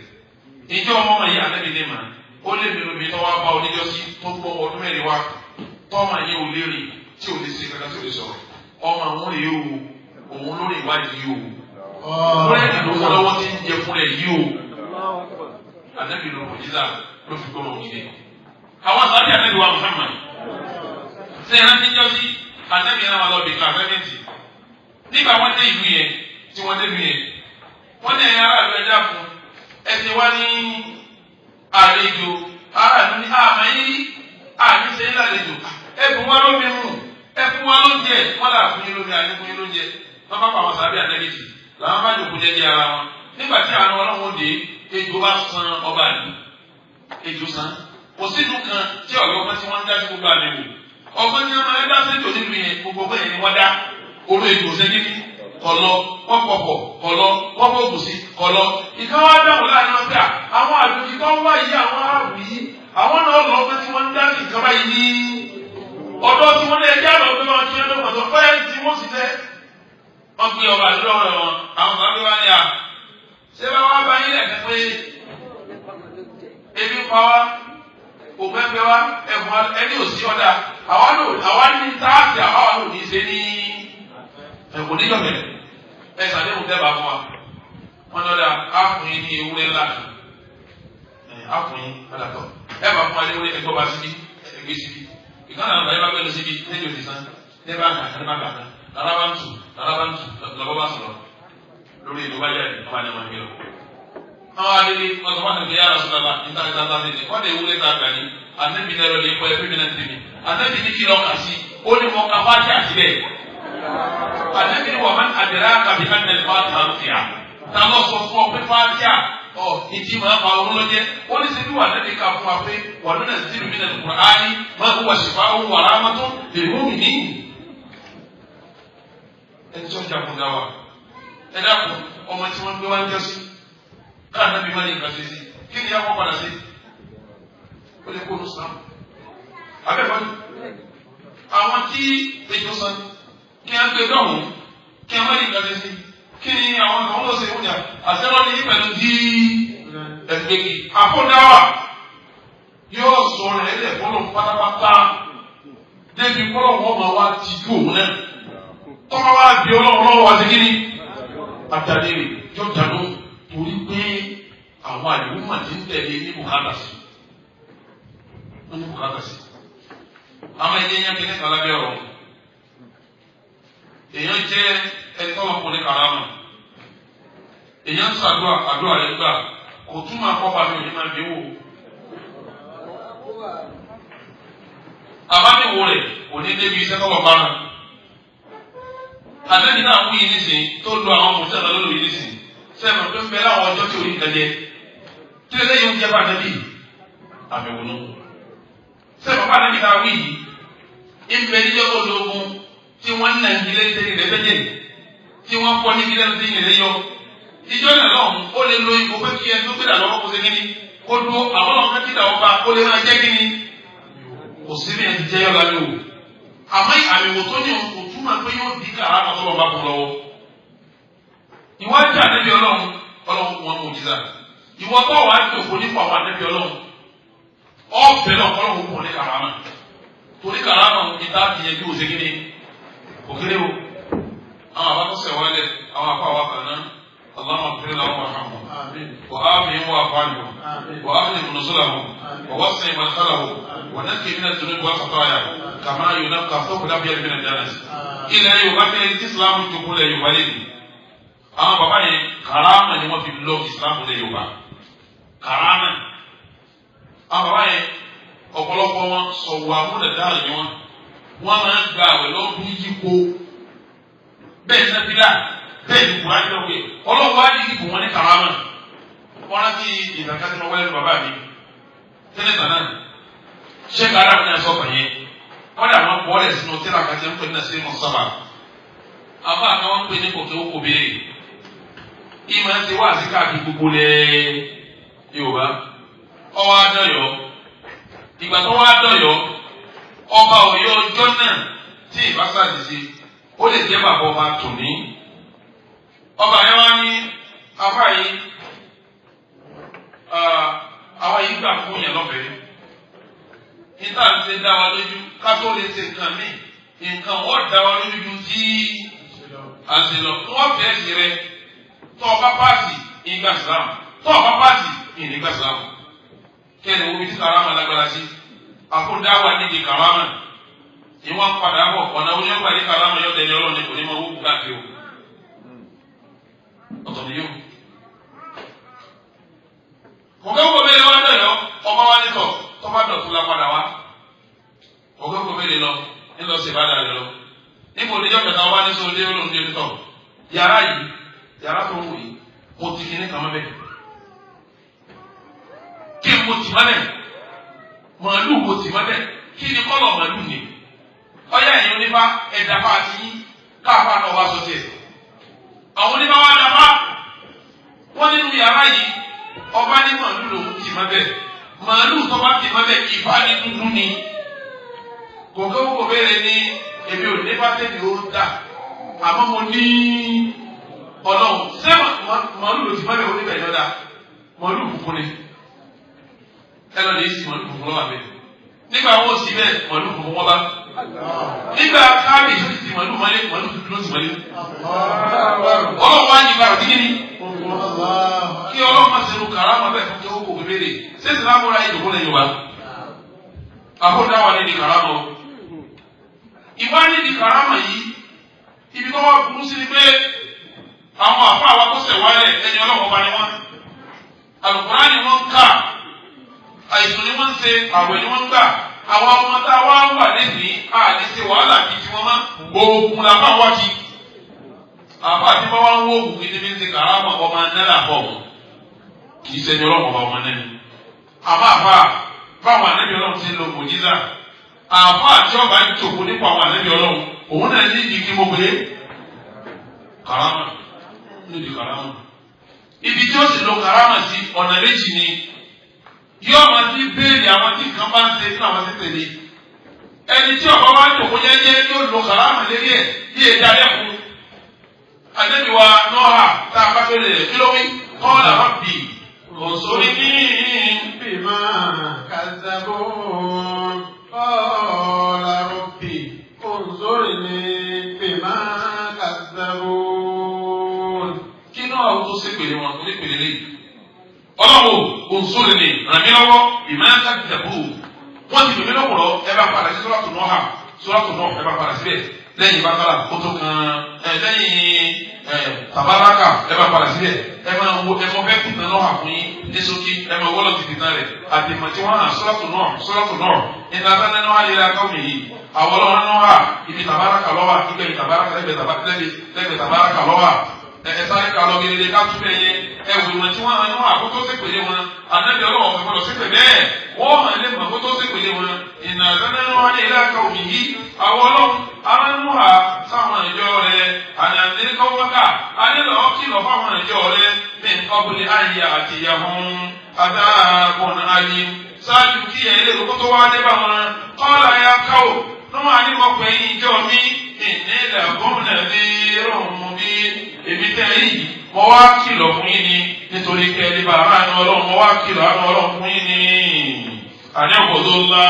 Ìjọ ọmọ ọmọ yìí ànẹ́bí ní mà, ó lé mi lómi tó wá bá oníjọ́sí tó gbọ́ ọdún mẹ́rin wá, tọ́mọ yẹn ò lè rìn tí ò lè ṣe kankan tí ò lè sọ̀rọ̀. Ọmọ àwọn rèé o, òun lórí ìwádìí yìí o. Búrẹ́dì ló wọ́n lọ́wọ́ tí ń jẹ fún rẹ̀ yìí o. Ànẹ́bí ló mọ̀jísà ló fi gbọ́mọ̀ òjìlé. Àwọn sábẹ́ ànẹ́bí wa Muhammad. Ṣé ìrántí jọ sí ànẹ́bí yẹn náà lọ bí kan fẹ́mẹ́ntì? Nígbà wọ́n dé ìlú yẹn tí wọ́n dé ìlú yẹn. Wọ́n ní ẹ̀yin aráàlú ẹja fún ẹsẹ̀ wá ní àlejò. Aráàlú ní àmọ́ yín àmì ṣe ń lálejò. Ẹ̀fún wa ló mi mú, ẹ̀fún wa ló ń jẹ, wọ́n là fún yín lómi, àní fún yín ló ń jẹ. Wọ́n bá pa àwọn sábẹ́ ànẹ́bí tì. Làwọn bá jòkó jẹ́jẹ́ ara wọn. Nígbà tí àwọn ọlọ́run dé, ejò bá san ọba yìí. Ejò san. Kò sínú kan tí ọ̀rọ̀ ọgbọ́n tí wọ́n ń dá sí gbogbo àmì wò. Ọgbọ́n tí wọ́n máa ń dá sí ètò nílùú yẹn, gbogbo ọgbọ́n yẹn ni wọ́n dá. Oró ejò sẹ́kìtì kọ̀lọ́, wọ́n pọ̀pọ̀ kọ̀lọ́, wọ́n fògùn sí kọ̀lọ́. Ìkan wá dáhùn láàrin wọn pé àwọn àjòjì tó ń wá yìí, àwọn aráàlú yìí, àwọn náà lọ ọgbọ́n tí wọ́n ń dá sí nǹkan báyìí ní ọ̀dọ́ tí wọ́n lé ẹjẹ́ àlọ́ pé wọ́n ti ń lọ́gbọ̀n tó fẹ́ tí wọ́n sì tẹ́. Wọ́n gbé ọba àdúrà wọn wọn, àwọn kan gbé wá ní à. Ṣé bá wá bá yín lẹ̀kẹ́ pé ebi ń pa wá, òpè ń bẹ wá, ẹ̀fọn ẹni ò sí ọ̀dà, àwa ní táàsì àwa ò ní ṣe ní ẹ̀kọ́ níjọ̀bẹ̀. Ẹ ṣàdéhùn tẹ́ bá fún wa. Wọ́n lọ́dà á fún yín ní ewúrẹ́ ńlá kan. Á fún yín ọ̀dà tọ̀. Ẹ bá fún wa ní ewúrẹ́ ẹgbọ́ bá síbí, ẹgbẹ́ síbí. Ìkànnì àwọn bàbá gbé lọ síbi, lẹ́yìn òdì sán, ní bá kà, ní bá kà, lára bá ń tù, lára bá ń tù, lọ́bọ́ bá sọ̀rọ̀. Lórí ìlú bá jáde, ọba ní ọmọ ìgbé lọ. Àwọn adélé ọ̀sán wọn ti yára sọ̀rọ̀ bá níta níta níta níta wọ́n lè wúlé ta gbà ní. Ànábì náà lọ lè kọ́ ẹgbẹ́ mi náà ti mi. Ànábì ní kí lọ kà sí, ó ní mọ ká fájà síbẹ̀. Ànábì ní wà má àdìrá kàbí ánàlì fájà lókè à. Ta lọ sọ fún ọ pé fájà ọ ìdí máa fa oró lọ́jẹ́. Ó ní sẹ́bí wà nábì ká fún wa pé wà lónà sílùú mi nà Kùránì máa ń wà ṣìfà ó wà rámátó lè mú mi ní. Ẹni tí ó jà kúndà wa. Ẹ dákun ọmọ tí wọ́n gbé wá ń jọ sí. Káà nábì má ní nǹkan ṣe sí. Kí ni yàgò padà sí? Ó lè kó o sàn. Abẹ́fọ́ ni. Àwọn tí ejò san kí á gbé dọ̀hún kí á má ní nǹkan ṣe sí. Kí ni àwọn ọmọ ló ṣe wújà? Àṣẹlọ ní pẹ̀lú tí ẹgbẹ́ kì. Àfọ̀dáwà yóò sọ̀rọ̀ ẹlẹ̀ fọlọ́ pátápátá débi fọlọ́ wọn máa wá ti dùn òun náà. Tọ́ka wá bí ọlọ́run lọ́wọ́ wá sí kí ni? Àtàlẹ́ rẹ̀ yóò dànù torí pé àwọn àdìgún ti ń tẹ̀lé ní bùkátà sí. Wọ́n ní bùkátà sí. Àwọn ẹni yẹn kìíní kan lábẹ́ ọ̀rọ̀. Èèyàn jẹ́ ẹni tó wọn kò ní karama. Èèyàn ń ṣàdúrà àdúrà rẹ̀ gbà kò túmọ̀ àkọ́kọ́ àmì òní máa bí wò. Àbámiwò rẹ̀ kò ní débi iṣẹ́ tọ́lọ̀ bá rán. Àtẹ́bí náà wú yìí nísìnyí tó lu àwọn ọmọ òṣèlú lọ́lọ́ yìí nísìnyí. Sẹ́mi tó ń bẹ láwọn ọjọ́ tí orí nǹkan jẹ. Tí lè léyìn oúnjẹ bá ànábì àmì wònú. Sẹ́mi bá ànábì náà wí yìí. Ìbẹ̀ níjọ́ tó lo ogun tí wọ́n ń nà ń gilé tẹ́lẹ̀ rẹ̀ bẹ́jẹ̀ tí wọ́n fọ́ ní gilé tẹ́lẹ̀ rẹ̀ yọ. Ìjọ náà lọ́hùn ó lè lo ipò pé kí ẹni tó gbé dà lọ́wọ́ kó ṣe kíní kó dúró àwọn ọlọ́run kí dà ọba ó lè máa jẹ́ kíní. Kò sí bí ẹni jẹ́ yọ̀lá mi wò. Àmọ́ àmì wò tó ní òun kò túmọ̀ pé yóò di kàrá àtọ́ bàbá kò lọ́wọ́. Ìwọ jẹ́ ànábì Ọlọ́run, Ọlọ́run kò wọn mú jíza. Ìwọ tó wàá jòkó nípa àwọn ànábì Ọlọ́run, ọ̀fẹ́ náà Ọlọ́run kò ní kàrámà. Torí kàrámà ń ta ti yẹ kí o ṣe kíni kò kéré o. Àwọn àbá tó sẹ̀ wálẹ̀, àwọn àpá wa kàn náà, Allahumma ighfir lahum warhamhum. Wa afihim wa'fu anhum. Wa akhlim nuzulahum. Wa wasi' madkhalahum. Wa naqqihim min adh-dhunubi wal khataaya. Kama yunqqa ath-thawbu al-abyad min ad-danas. Ilẹ̀ Yorùbá tẹ́lẹ̀ tí Ìsìlámù jókòó lẹ̀ Yorùbá lé ní. Àwọn bàbá yẹn kàrámà ni wọ́n fi lọ Ìsìlámù lẹ̀ Yorùbá. Kàrámà. Àwọn bàbá yẹn ọ̀pọ̀lọpọ̀ wọn sọ̀wọ́ amúnàdáàlì ni wọn. Wọ́n máa ń gba àwẹ̀ lọ́dún yípo. Bẹ́ẹ̀ ní Nàbílà bẹ́ẹ̀ ni Kùránì lọ́wọ́ yẹ. Ọlọ́wọ́ á ní ìbò wọn ní kàrámà. Wọ́n rántí ìtàkà tí wọ́n wáyé bàbá mi. Tẹ́lẹ̀ tànà. Ṣé kàrámà ni a sọ kàn yẹn? Wọ́n dà wọ́n bọ́ọ̀lẹ̀ sínú tíra kan tí wọ́n pè ní Nasiru Sábà. Àbá kan wọ́n pè ní kòkè ó kò béèrè. Ìmọ̀ ti wá sí káàkiri gbogbo lẹ̀ Yorùbá. Ọwọ́ adọ́yọ̀. Ìgbà tó wá dọ̀yọ̀, ọba Ọ̀yọ́ ọjọ́ náà tí ìbá sàdìsí, ó lè jẹ́ bàbá ọba tòní. Ọba yẹn wá ní afá yìí, àwa yìí gbà fún yẹn lọ́fẹ̀ẹ́. Níta ń ṣe dá wa lójú ká tó lè ṣe nǹkan míì, nǹkan wọ́n dá wa lójú ju tí à ń ṣe lọ. Wọ́n fẹ́ẹ́ sí rẹ, tọ́ ọba páàsì ìgbà sílámù, tọ́ ọba páàsì ìnígbà sílámù. Kẹ́ni wo bí tí karama lágbára sí? Àkóńdá wà nídìí karama. Ìwọ́n padà bọ̀ ọ̀nà oníyọ̀gbà ní karama yọ̀ dẹni ọlọ́ọ̀ni kò ní ma wó káàkiri o. Ọ̀tọ̀ ni yóò. Kọ̀kẹ́ wo bẹ́ẹ̀ wá dọ̀yọ́, ọba wa ní tọ̀, tọ́ba dọ̀tún la padà wá. Kọ̀kẹ́ wo bẹ́ẹ̀ lọ, ńlọ sí ìbádà rẹ lọ. Níbo oníjọ́ kẹta ọba ní sọ dé olóhùn dé tọ̀. Yàrá yìí, yàrá tó ń wù yìí, mo ti fi ní kàmá bẹ́ẹ̀. Kí mo tì mọ́lẹ̀? Màálù mo tì mọ́lẹ̀. Kí ni kọ́lọ̀ màálù ni? Ọyá ẹ̀yin onífá ẹ̀dàfà àti yín káàfà náà wá sọ tiẹ̀. Àwọn onífá wá dàfá. Wọ́n nínú yàrá yìí, ọba ní màálù lòún tì mọ́lẹ̀. Màálù tó bá tì mọ́lẹ̀ ìfá ní dúdú ni. Kòkó kò béèrè ní èmi ò ní bá tẹ̀lé ó dà. Àmọ́ mo ní Ọlọ́run. Ṣé màálù ló tì mọ́lẹ̀ oníbẹ̀ yọ̀dá? Màálù funfun ni. Ẹlọ lè si màálù funfun lọ́wọ́ abẹ nígbà wọn sì bẹ́ẹ̀ màálù funfun wọn bá nígbà káàbì tó ti màálù mọ́lé màálù tuntun ló ti mọ́lé Ọlọ́run wá yí bára dígí ni kí Ọlọ́run má ṣe lu karama bẹ́ẹ̀ fún kéwòn kò béèrè ṣé ìsìlámù ra ìdòkó lẹ́yìn wa àkóńdá wà nídìí karama o ìwà nídìí karama yìí ibi tó wà burú sí ni pé àwọn àfa àwọn akọ́sẹ̀ wálẹ̀ ẹni Ọlọ́run ọba ni wọ́n Àlùkùránì wọ́n ń kà àìsùn ni wọ́n ń ṣe àwẹ̀ ni wọ́n ń gbà àwọn ọmọ tá a wá wà lẹ́nìí a lè ṣe wàhálà bíi tiwọn mọ́ oògùn la bá wá kí àbá àti bá wá ń wó oògùn kí níbi ń ṣe kàrámà ọmọ náírà bọ̀ wọ́n kì í ṣẹni ọlọ́mọ ọba ọmọ náà ni àbá àbá báwọn ànábì Ọlọ́run ti ń lo mòjísà àbá àti ọba ń jòkó nípa àwọn ànábì Ọlọ́run òun náà ní ìdí kí mo pè é kàrámà nídìí kàrámà ibi tí ó sì lo kàrámà sí ọ̀nà méjì ni yóò máa ti béèrè àwọn tí nǹkan bá ń ṣe nínú àwọn tí tẹ̀lé ẹni tí ọba wa jòkó jẹ́jẹ́ yóò lo kàrámà lérí ẹ̀ bí èdè alẹ́kùn ànábì wa Nóhà tá a bá fẹ́rẹ̀ rẹ̀ kí ló wí qala rabbi unsurni bima kazzabun qala rabbi unsurni bima kazzabun. Kí náà ó tó ṣe pèlè wọn tó ní pèlè lẹ́yìn ọlọ́wọ́ unsurni ràn mí lọ́wọ́ bima kazzabun wọ́n ti pèmí lọ́kùrọ̀ ẹ bá padà sí suratu Nuha suratu Nuh ẹ bá padà síbẹ̀ lẹ́yìn Baqara kó tó kan ẹ lẹ́yìn ẹ Tabaraka Ẹ máa padà síbẹ̀, ẹ máa wo, ẹ mọ bẹ́ẹ̀ kùtà náà fún yín ní sókí. Ẹ máa wọ́lọ̀ títí tán rẹ̀ àtìmọ̀ tí wọ́n hàn sọ́ọ̀tù náà, sọ́ọ̀tù náà ìlànà nínú ayé la kọ́ mi yìí. Àwọn ọlọ́run náà wà ibi tàbáraka lọ́wọ́, ibẹ̀ tàbáraka lẹ́gbẹ̀ẹ́ tàbáraka lọ́wọ́. Ẹ sáré ka lọ gẹ́gẹ́ ká tún bẹ̀ yẹ. Ẹ wò wọn tí wọ́n hàn náà àkótó sí pèlè wọn. Ànábì ọlọ́wọ́ fẹ́ gbọ́dọ̀ sí pè bẹ́ẹ̀, wọ́n hàn lé mọ̀ àkótó sí pèlè wọn. Ìnà nínú ayé la kọ́ mi yìí. Àwọn ọlọ́run aráńlúhà sáwọn ìjọ rẹ̀ ànàndé kọ́wọ́kà alẹ́ kìlọ̀ fáwọn ìjọ rẹ̀ ní nkọ́bùlé ayé àti ìyàwó adáàbọ̀n ayé ṣáájú kí ẹ̀ lè kó tó wá dé bá wọn. Kọ́lá ya káwò níwọ̀n ànímọ̀pẹ̀ yín ìjọ mi, ìnílẹ̀ gómìnà bí rọ̀mù bí èmi tẹ́ yìí, mo wá kìlọ̀ fún yín ni nítorí kẹ́ ẹ bá àánú ọlọ́run. Mo wá kìlọ̀ àánú ọlọ́run fún yín ni àní ọ̀gbọ̀dọ̀ ńlá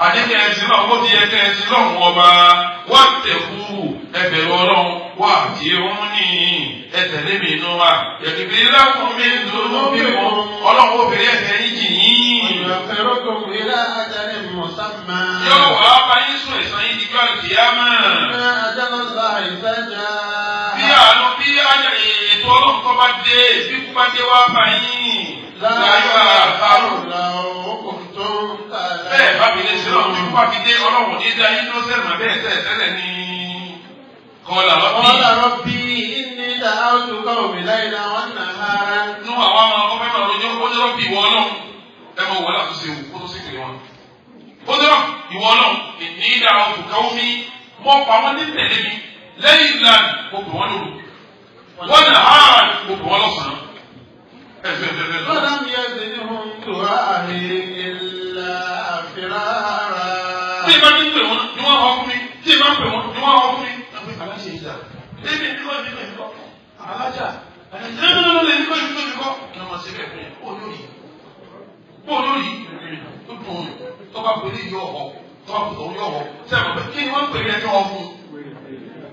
àdékẹ́ ẹ̀sìn náà bó ti yẹ kẹ́ ẹ̀sìn lọ́hùn ọba wá tẹ̀kú ẹbẹ̀rù ọlọ́run wá àti òun ní ẹtẹ̀lé mi inú wa yẹ̀kìbí lákùn mi dùnú bí wọn ọlọ́run obìnrin ẹ̀sẹ̀ yín jì yín. ويؤخركم إلى أجل مسمى. Yóò wá bá yín sùn ẹ̀sán yín dígbà kìámà. إن أجل الله إذا جاء Bí àánú bí ètò ọlọ́run tó bá dé, bí kú bá dé wá bá yín. لا Láyọ̀ àkàrò. يؤخر لو كنتم Bẹ́ẹ̀ bá fi lè ṣe lọ́run, bí kú تعلمون. bá fi dé, ọlọ́run ní dá yín ló sẹ́nu bẹ́ẹ̀ tẹ̀ tẹ́lẹ̀ ní. Kọ́lá lọ́bí. قال ربي إني دعوت قومي ليلا ونهارا. Nú àwọn ọmọ ọmọ fẹ́ máa rojọ́, ó ní rọ́bì, ìwọ ọlọ́run, ẹ mọ wọlé àtúnṣe wò kó tó sì kiri wọn. Ó ní rọ́bì, ìwọ ọlọ́run, ìní ìdá ọkùn káwọn mi mọ́ pa wọ́n ní tẹ̀lé mi lẹ́yìn ìlànà, mo pè wọ́n lóru, wọ́n nà áàrùn, mo pè wọ́n lọ́sàn-án. Ẹ fẹ́ fẹ́ fẹ́ lọ. ولم يزدهم دعائي إلا فرارا. Tí ìbá ti ń pè wọ́n ni wọ́n họ fún mi, tí ìbá ń pè wọ́n ni wọ́n họ fún mi. Aláṣẹ ìjà èmi ní kọ́, èmi kọ́, alájà nínú èmi kọ́, èmi kọ́, èmi kọ́. Kí wọ́n máa ṣe bẹ́ẹ̀ fún yẹn kó lórí kó lórí tó dùn ún tó bá pèlè yọ ọ tó bá pèlè yọ ọ sẹ́wọ̀n pé kí ni wọ́n pèlè ẹjọ́ ọ fún un.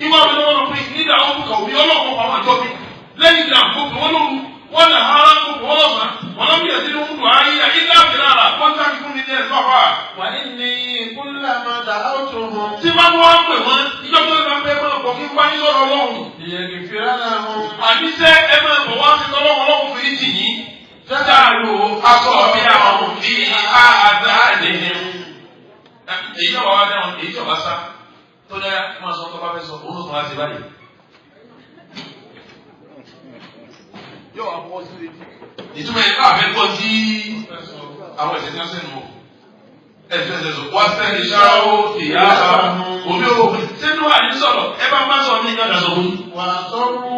Ìwà mi lọ́wọ́ pé nígbà wọn kọ̀ wí ọlọ́pàá àwọn àjọ mi lẹ́yìn ìgbà mo pè wọ́n lóru, wọ́n nà ara, mo pè wọ́n lọ́sàn-án, wọ́n lọ́mú yẹn sínú ń dùn ayé ilé àbẹ̀rẹ̀ àrà wọ́n ń sáà fún mi ní ẹ̀ sọ́fà. وإني كلما دعوتهم Tí bá wọ́n á pè wọ́n ìjọ tó lè máa fẹ́ máa bọ̀ kí wọ́n sọ̀rọ̀ ọlọ́run. ليغفر لهم Àníṣe ẹ máa bọ̀ wá sí tọ́lọ́wọ́, ọlọ́run fi jì yín. Jáàlú aṣọ bí àwọn fi àdá nìyẹn. Èyí ọ̀wá wá dáhùn, èyí ọ̀wá sá tó dára máa sọ tó bá fẹ́ sọ, òun ló tún wá sí báyìí. Yóò wá bọ́ sí etí. Ìtumọ̀ yẹn káà fẹ́ gbọ́ sí àwọn ìṣẹ̀tí wọn sẹ́nu ẹsẹ̀ ẹsẹ̀ sọ wá sẹ́ni ṣáó ìyá òbí owó sínú àní sọ̀rọ̀, ẹ bá má sọ ní ìgbàdà sọ fún. وأصروا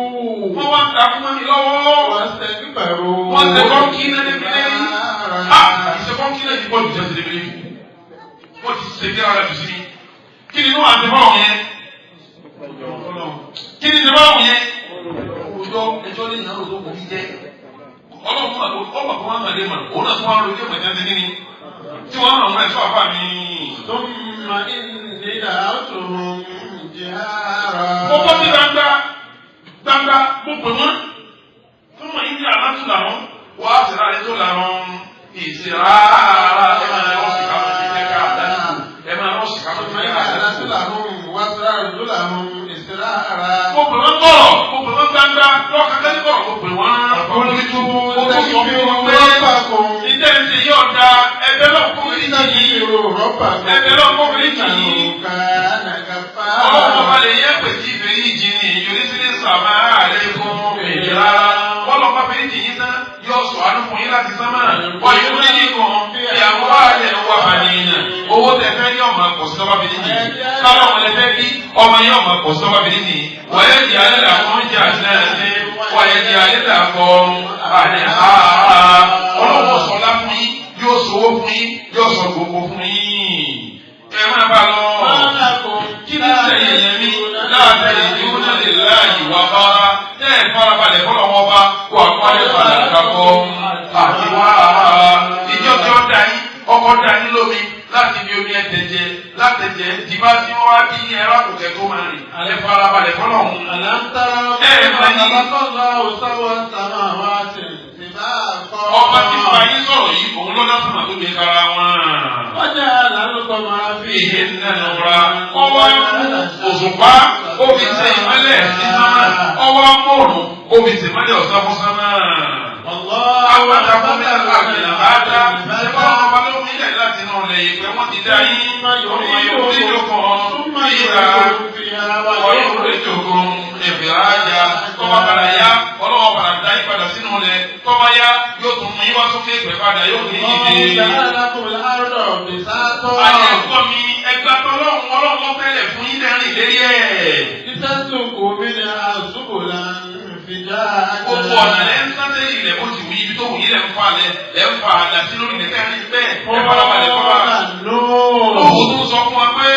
Wọ́n wá ń ta fún mi lọ́wọ́. واستكبروا Wọ́n ṣe kọ́ńkì náà débi lérí. A ìṣe kọ́ńkì náà ti pọ̀ jù jẹ́ débi lérí. Wọ́n ti ṣe kí ara jù sí mi. Kí ni inú àti báwọn yẹn? Kí ni báwọn yẹn? Òjò ẹjọ́ lè yàn án kò ní jẹ́. Ọlọ́run fún àgbo ọmọ kan wà lè mọ̀ òun náà tún wá lórí ẹ̀mọ̀ jáde níní. Tí wọ́n hàn wọ́n ẹ̀ṣọ́ àfà mi. ثم إني دعوتهم جهارا. Mo bọ́ sí gbangba gbangba, mo pè wọ́n fún wọn ìdí àlántù làwọn wọ́n á sì rà tó làwọn ìsirà ẹ máa rọ́ọ̀sì káwọn ti jẹ́ ká àdánù, ẹ máa rọ́ọ̀sì káwọn ti ثم jẹ́ ká أعلنت àdánù. لهم وأسررت لهم إسرارا. Mo pè wọ́n kọ̀rọ̀, mo pè wọ́n gbangba, lọ́kàn kẹ́lí kọ̀rọ̀ mo pè wọ́n. فقلت Mo tún sọ fún wọn pé استغفروا ربكم. ìdẹ́ ń ṣe yóò da ẹgbẹ́ náà kó fi jì yín. استغفروا ربكم Ẹgbẹ́ náà kó fi jì إنه yín. كان Ọlọ́run ọba غفارا. lè yẹ pé tí ìfẹ́ yìí jí ni ìjòlísílẹ̀ sàmà àlékún ìjìlá. Bọ́lá ọba fẹ́ jì yín tán yóò sọ àánú fún yín láti sánmà. Wọ́n yóò ní nìkan ìyàwó àlẹ́ wà bàníyàn. Owó tẹ fẹ́ ní ọmọ kò sí tọ́ba fi ní jì. Káwọn ọmọ lẹ fẹ́ bí ọmọ yẹn ọmọ kò sí tọ́ba fi ní jì. Wọ́n yẹ di alẹ́ là fún jà náà ní. Wọ́n yẹ di alẹ́ là fún àní àá. Ọlọ́run sọlá fún yín, yóò sọ owó fún yín, yóò sọ gbogbo fún yín. Ẹ má bá lọ. ما لكم Kí ní sẹ́yìn yẹn mi láàbẹ̀ ìdíwọ́ náà lè láàyè wá bá tẹ́ ẹ̀ farabalẹ̀ fọlọ́ wọn bá wà kọ́lé padà kakọ́ àti wá ìjọ tí ó da yín, ọkọ̀ da yín lómi láti fi omi ẹ̀tẹ̀jẹ látẹ̀jẹ tìbá tí wọ́n wá bí ẹ̀rọ àkùkẹ́ tó máa rìn, ẹ farabalẹ̀ fọlọ́ ọ̀hún. ألم تروا إيه، كيف ما هي؟ خلق الله سبع سماوات طباقا. Ọba tí bá yín sọ̀rọ̀ yìí, òun ló dá sọ̀nà tó gbé kára wọn. وجعل القمر Ìhè nínú ra ọwọ́ òṣùpá, ó fi ṣe ìmọ́lẹ̀ sí sánmà, ọwọ́ mòrùn, Ó fi sèmọ́lẹ̀ ọ̀sán fún sánmà. Àwọn àtàkùn mi àgbẹ̀ àdá. Ṣé bá wọn bá lómi ilẹ̀ láti inú ilẹ̀ yìí pé wọ́n ti dá yín? Ọmọ yóò rí jókòó. Ìhà wọ́n yóò rí jókòó. Ẹ̀fẹ̀ ajá. Tọ́ba padà yá, ọlọ́wọ́ padà dá yín padà sínú ilẹ̀. Tọ́ba yá, yóò tún mú yín wá sókè pẹ̀ padà yóò ní ìdè. Àyè ẹ̀kọ́ mi, ẹgbà tọ́lọ́run ọlọ́run ló fẹ́lẹ̀ fún yín lẹ́rìn lérí ẹ̀. Gbogbo ọ̀nà lẹ́ ń sáté ilẹ̀ bó ti wù yí ibi tó wù yí lẹ́ ń fa lẹ̀ lẹ́ ń fa àdá sí lórí ilẹ̀ tẹ́rin bẹ́ẹ̀ ẹ farabalẹ̀ fara. Lóòwò tó sọ fún wa pé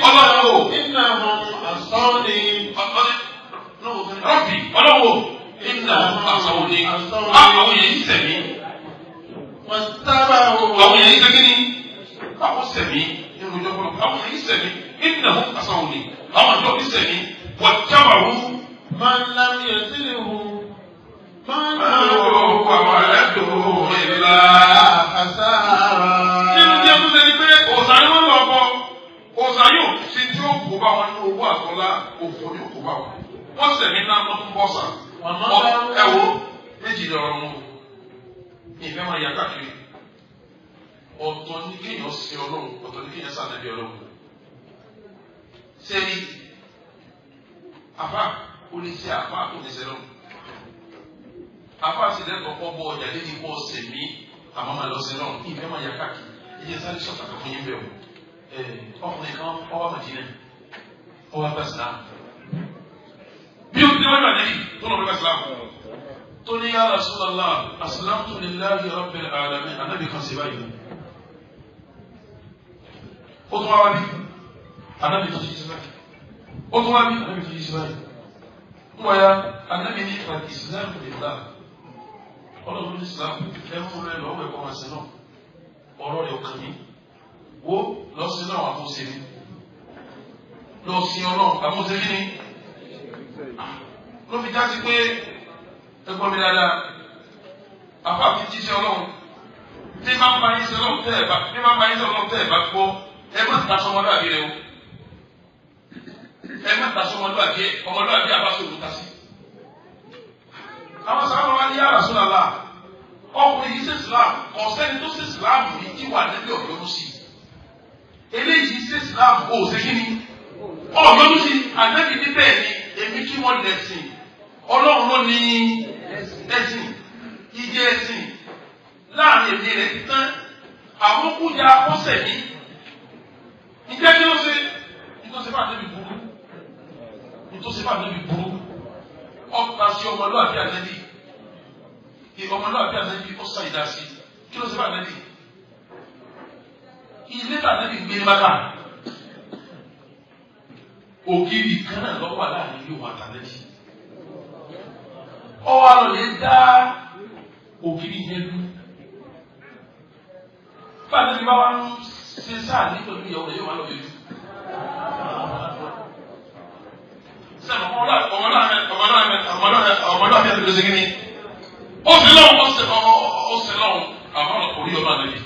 ọlọ́wọ́ rọ́bì ọlọ́wọ́ iná àsọ̀wò ni àwọn yẹn ń sẹ̀mí. Àwọn yẹn ń sẹ́kí ni àwọn sẹ̀mí nínú ìjọba àwọn yẹn ń sẹ̀mí iná àsọ̀wò ni àwọn àjọ ń sẹ̀mí wọ́n jábàwó. Man lam yasiluhu man huwa waladu illa khasara. Nínú tí a tún ṣe ni pé òòsàn ni wọ́n lọ bọ òòsàn yóò ṣe tí ó kó bá wọn ní owó àtọ́lá òfò ní kó bá wọn. Wọ́n sẹ̀mí náà wọ́n tún bọ́ sàn. Ẹ wo méjì lọ́rọ̀ wọn. Ìfẹ́ máa yà káàkiri. Ọ̀tọ̀ ní kéèyàn ṣe Ọlọ́run, ọ̀tọ̀ ní kéèyàn ṣànàbí Ọlọ́run. Sẹ́ni àbá oníṣẹ́ àfa oníṣẹ́ lọ́wọ́ àfa sì lẹ́tọ̀ọ́ kọ́ bọ́ ọjà lẹ́ni kọ́ ọ̀sẹ̀ mí àmọ́ máa lọ sí lọ́wọ́ ìfẹ́ máa yà káàkiri ẹ̀jẹ̀ sáré sọ̀tà kan fún yín bẹ́ẹ̀ o ọkùnrin kan ọwọ́ Màdínà ọwọ́ abẹ́ sìlámù bí o ti wájú àlejò tó lọ bẹ́ẹ̀ sìlámù tó ní ya Rasulullah aslamtu lillahi rabbil alamin anábì kan sí báyìí ó tún wá wá bí anábì tó yí sí báyìí ó tún wá bí anábì tó yí sí báyìí wọ́n anabi ní islam lillah ọlọ́run ní islam ẹ mú rẹ lọ́wọ́ ẹ̀kọ́ máa ṣe náà ọ̀rọ̀ rẹ̀ ọkàn mi wo lọ sí náà àmúṣe mi lọ sí ọlọ́run àmúṣe kí ni ló fi jásí pé ẹgbọ́n mi dáadáa àfa fi jíṣẹ́ ọlọ́run tí máa ń bá yín ṣe ọlọ́run tẹ́ ẹ̀ bá tí máa ń bá yín ṣe ọlọ́run tẹ́ ẹ̀ bá gbọ́ ẹ má ta sọmọlúwàbí rẹ o ẹ má ta sọmọlúwàbí ẹ ọmọlúwàbí àbáṣe ta sí. Àwọn sábà wá ní ya Rasulullah ọkùnrin yìí ṣe Islam ọ̀sẹ́ni tó ṣe Islam yìí tí wà níbi ọ̀yọ́nú sí i eléyìí ṣe Islam ò ṣe kí ni ọ̀yọ́nú sí i ànábì ní bẹ́ẹ̀ ni èmi kí wọ́n lẹ̀sìn Ọlọ́run ló ní ẹ̀sìn ìjẹ́ ẹ̀sìn láàrin èmi rẹ̀ tán àwọn kújà ọ̀sẹ̀ mi ìjẹ́ kí ló ṣe ìtòsí bá níbi burú ìtòsí bá níbi burú ọ̀pá sí ọmọlúwàbí ànẹ́bí ọmọlúwàbí ànẹ́bí ó sọ ìdásí kí ló ṣe bá ànẹ́bí ilé tà ànẹ́bí gbé ní bàtà ògiri kan náà lọ́wọ́ wà láàrin ilé òun àtànẹ́bí ọwọ́ àlọ́ lè dá ògiri yẹn lú bá ànẹ́bí bá wà ń ṣe sáà ní pẹ̀lú ìyàwó rẹ̀ yóò wá lọ yọjú. Ọmọlúwàbí àti lóṣèlú ni ó sì lọ́wọ́ ó sì lọ́wọ́ àmọ́ orí ọmọ ànábì.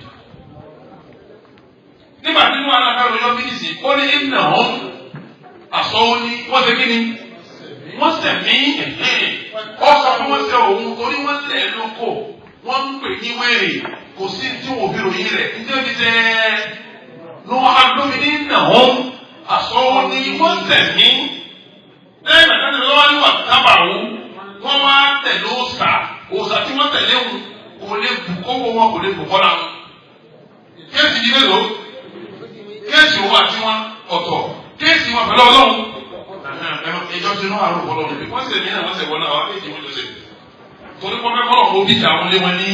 Nígbà tí wọ́n alága lóyún ọ́fíìsì ó ní ìnà ọ́n àsọ̀wọ́ ní wọ́n ṣe kí ni wọ́n sẹ̀mí ọ sọ fún wọn ṣe òun torí wọ́n lẹ̀ lóko wọ́n ń pè ní wéèrè kò sí tí wọ́n fi ròyìn rẹ̀ ní tí wọ́n fi ṣe lọ́wọ́ adómi ní ìnà ọ́n àsọ̀wọ́ ní wọ́n sẹ̀mí lẹ́yìn ìgbà tí wọ́n wá tábàrú wọ́n wá tẹ̀lé òòṣà òòṣà tí wọ́n tẹ̀lé wọn kò lè bù kówó wọn kò lè bù kọ́ra wọn. Kéèsì di mélòó? Kéèsì òun àti wọn ọ̀tọ̀ kéèsì wọn pẹ̀lú ọlọ́run. Ìjọ ti náà àrùn ọlọ́run bí wọ́n sì lè ní àwọn ṣẹ̀wọ̀n náà wọ́n méjì wọ́n jọ ṣe. Torí wọ́n fẹ́ kọ́lọ̀ kó bíjà àwọn lé wọn ní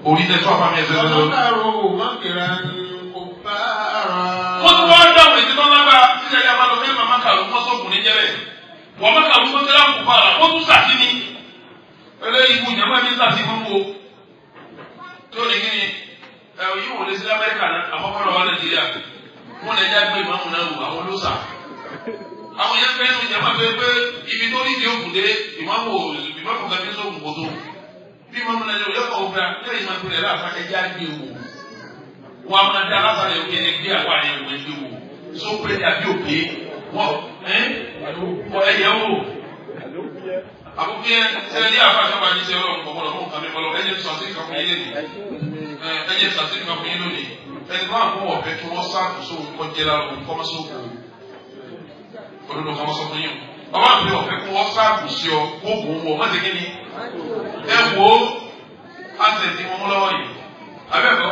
orí tẹ̀sán àfàmì ẹ̀sẹ̀ lọ́dọ̀. Wọ́n tún wá dáhùn ètò tó lágbára sílẹ̀ yá máa lọ fẹ́ màmá kàlù mọ́sọ̀kùn ní jẹ́rẹ̀. Wọ́n má kàlù mọ́sọ̀lá kò fara wọ́n tún sàkí ni. Eléyìí ibù jàmbá mi sàkí fún wo. Tó ní kíni ẹ yìí wò lé sí Amẹ́ríkà náà àkọ́kọ́ lọ́wọ́ Nàìjíríà. Wọ́n lè já gbé ìmáàmù náà wò àwọn ló sà. Àwọn yẹn fẹ́ nu jàmbá tó yẹ pé ibi tó ní ìdí òkun dé ìmáàmù ìmáàmù kan fi sóògùn kótó. Bí ìmáàmù náà yẹ kọ̀ òfin lẹ́yìn máa tó wọn a máa dá alásàlẹ̀ òkè ní gbé àwa yẹn wọ ẹgbẹ́ wò so pé ní àbí òkè wọ ẹ wọ ẹyẹ wò Àbúkú yẹn sẹ́ni àfàṣọ bá yín ṣe ọlọ́run kọ̀ọ̀kan lọ́wọ́ nǹkan mímọ́ lọ. Ẹ jẹ́ sọ àṣírí kan fún yín lónìí. Ẹ jẹ́ sọ àṣírí kan fún yín lónìí. Ẹni tó àwọn ọ̀fẹ́ kí wọ́n sáàkóso nǹkan jẹ́ lára òun kọ́ mọ́sọ́kù. Òdodo kan mọ́sọ́ fún yín o. Ọba àfi ọ̀fẹ́ kí wọ́n sáàkóso ọ kó bò ń wọ̀ má ṣe kí ni. Ẹ wo àṣẹ tí mo mú lọ́wọ́ yìí. Abẹ́ẹ̀kọ́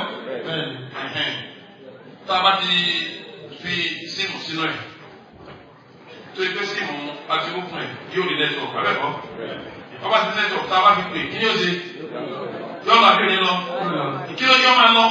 tá a bá ti fi síìmù sínú ẹ̀ tó ife síìmù àti ókun ẹ̀ yóò di nẹ́tíwọ̀kì abẹ́ẹ̀kọ́ ọba ti nẹ́tíwọ̀kì tá a bá fi pè kí ni yóò ṣe yọ lọ àbí òní lọ kí ló yọ máa lọ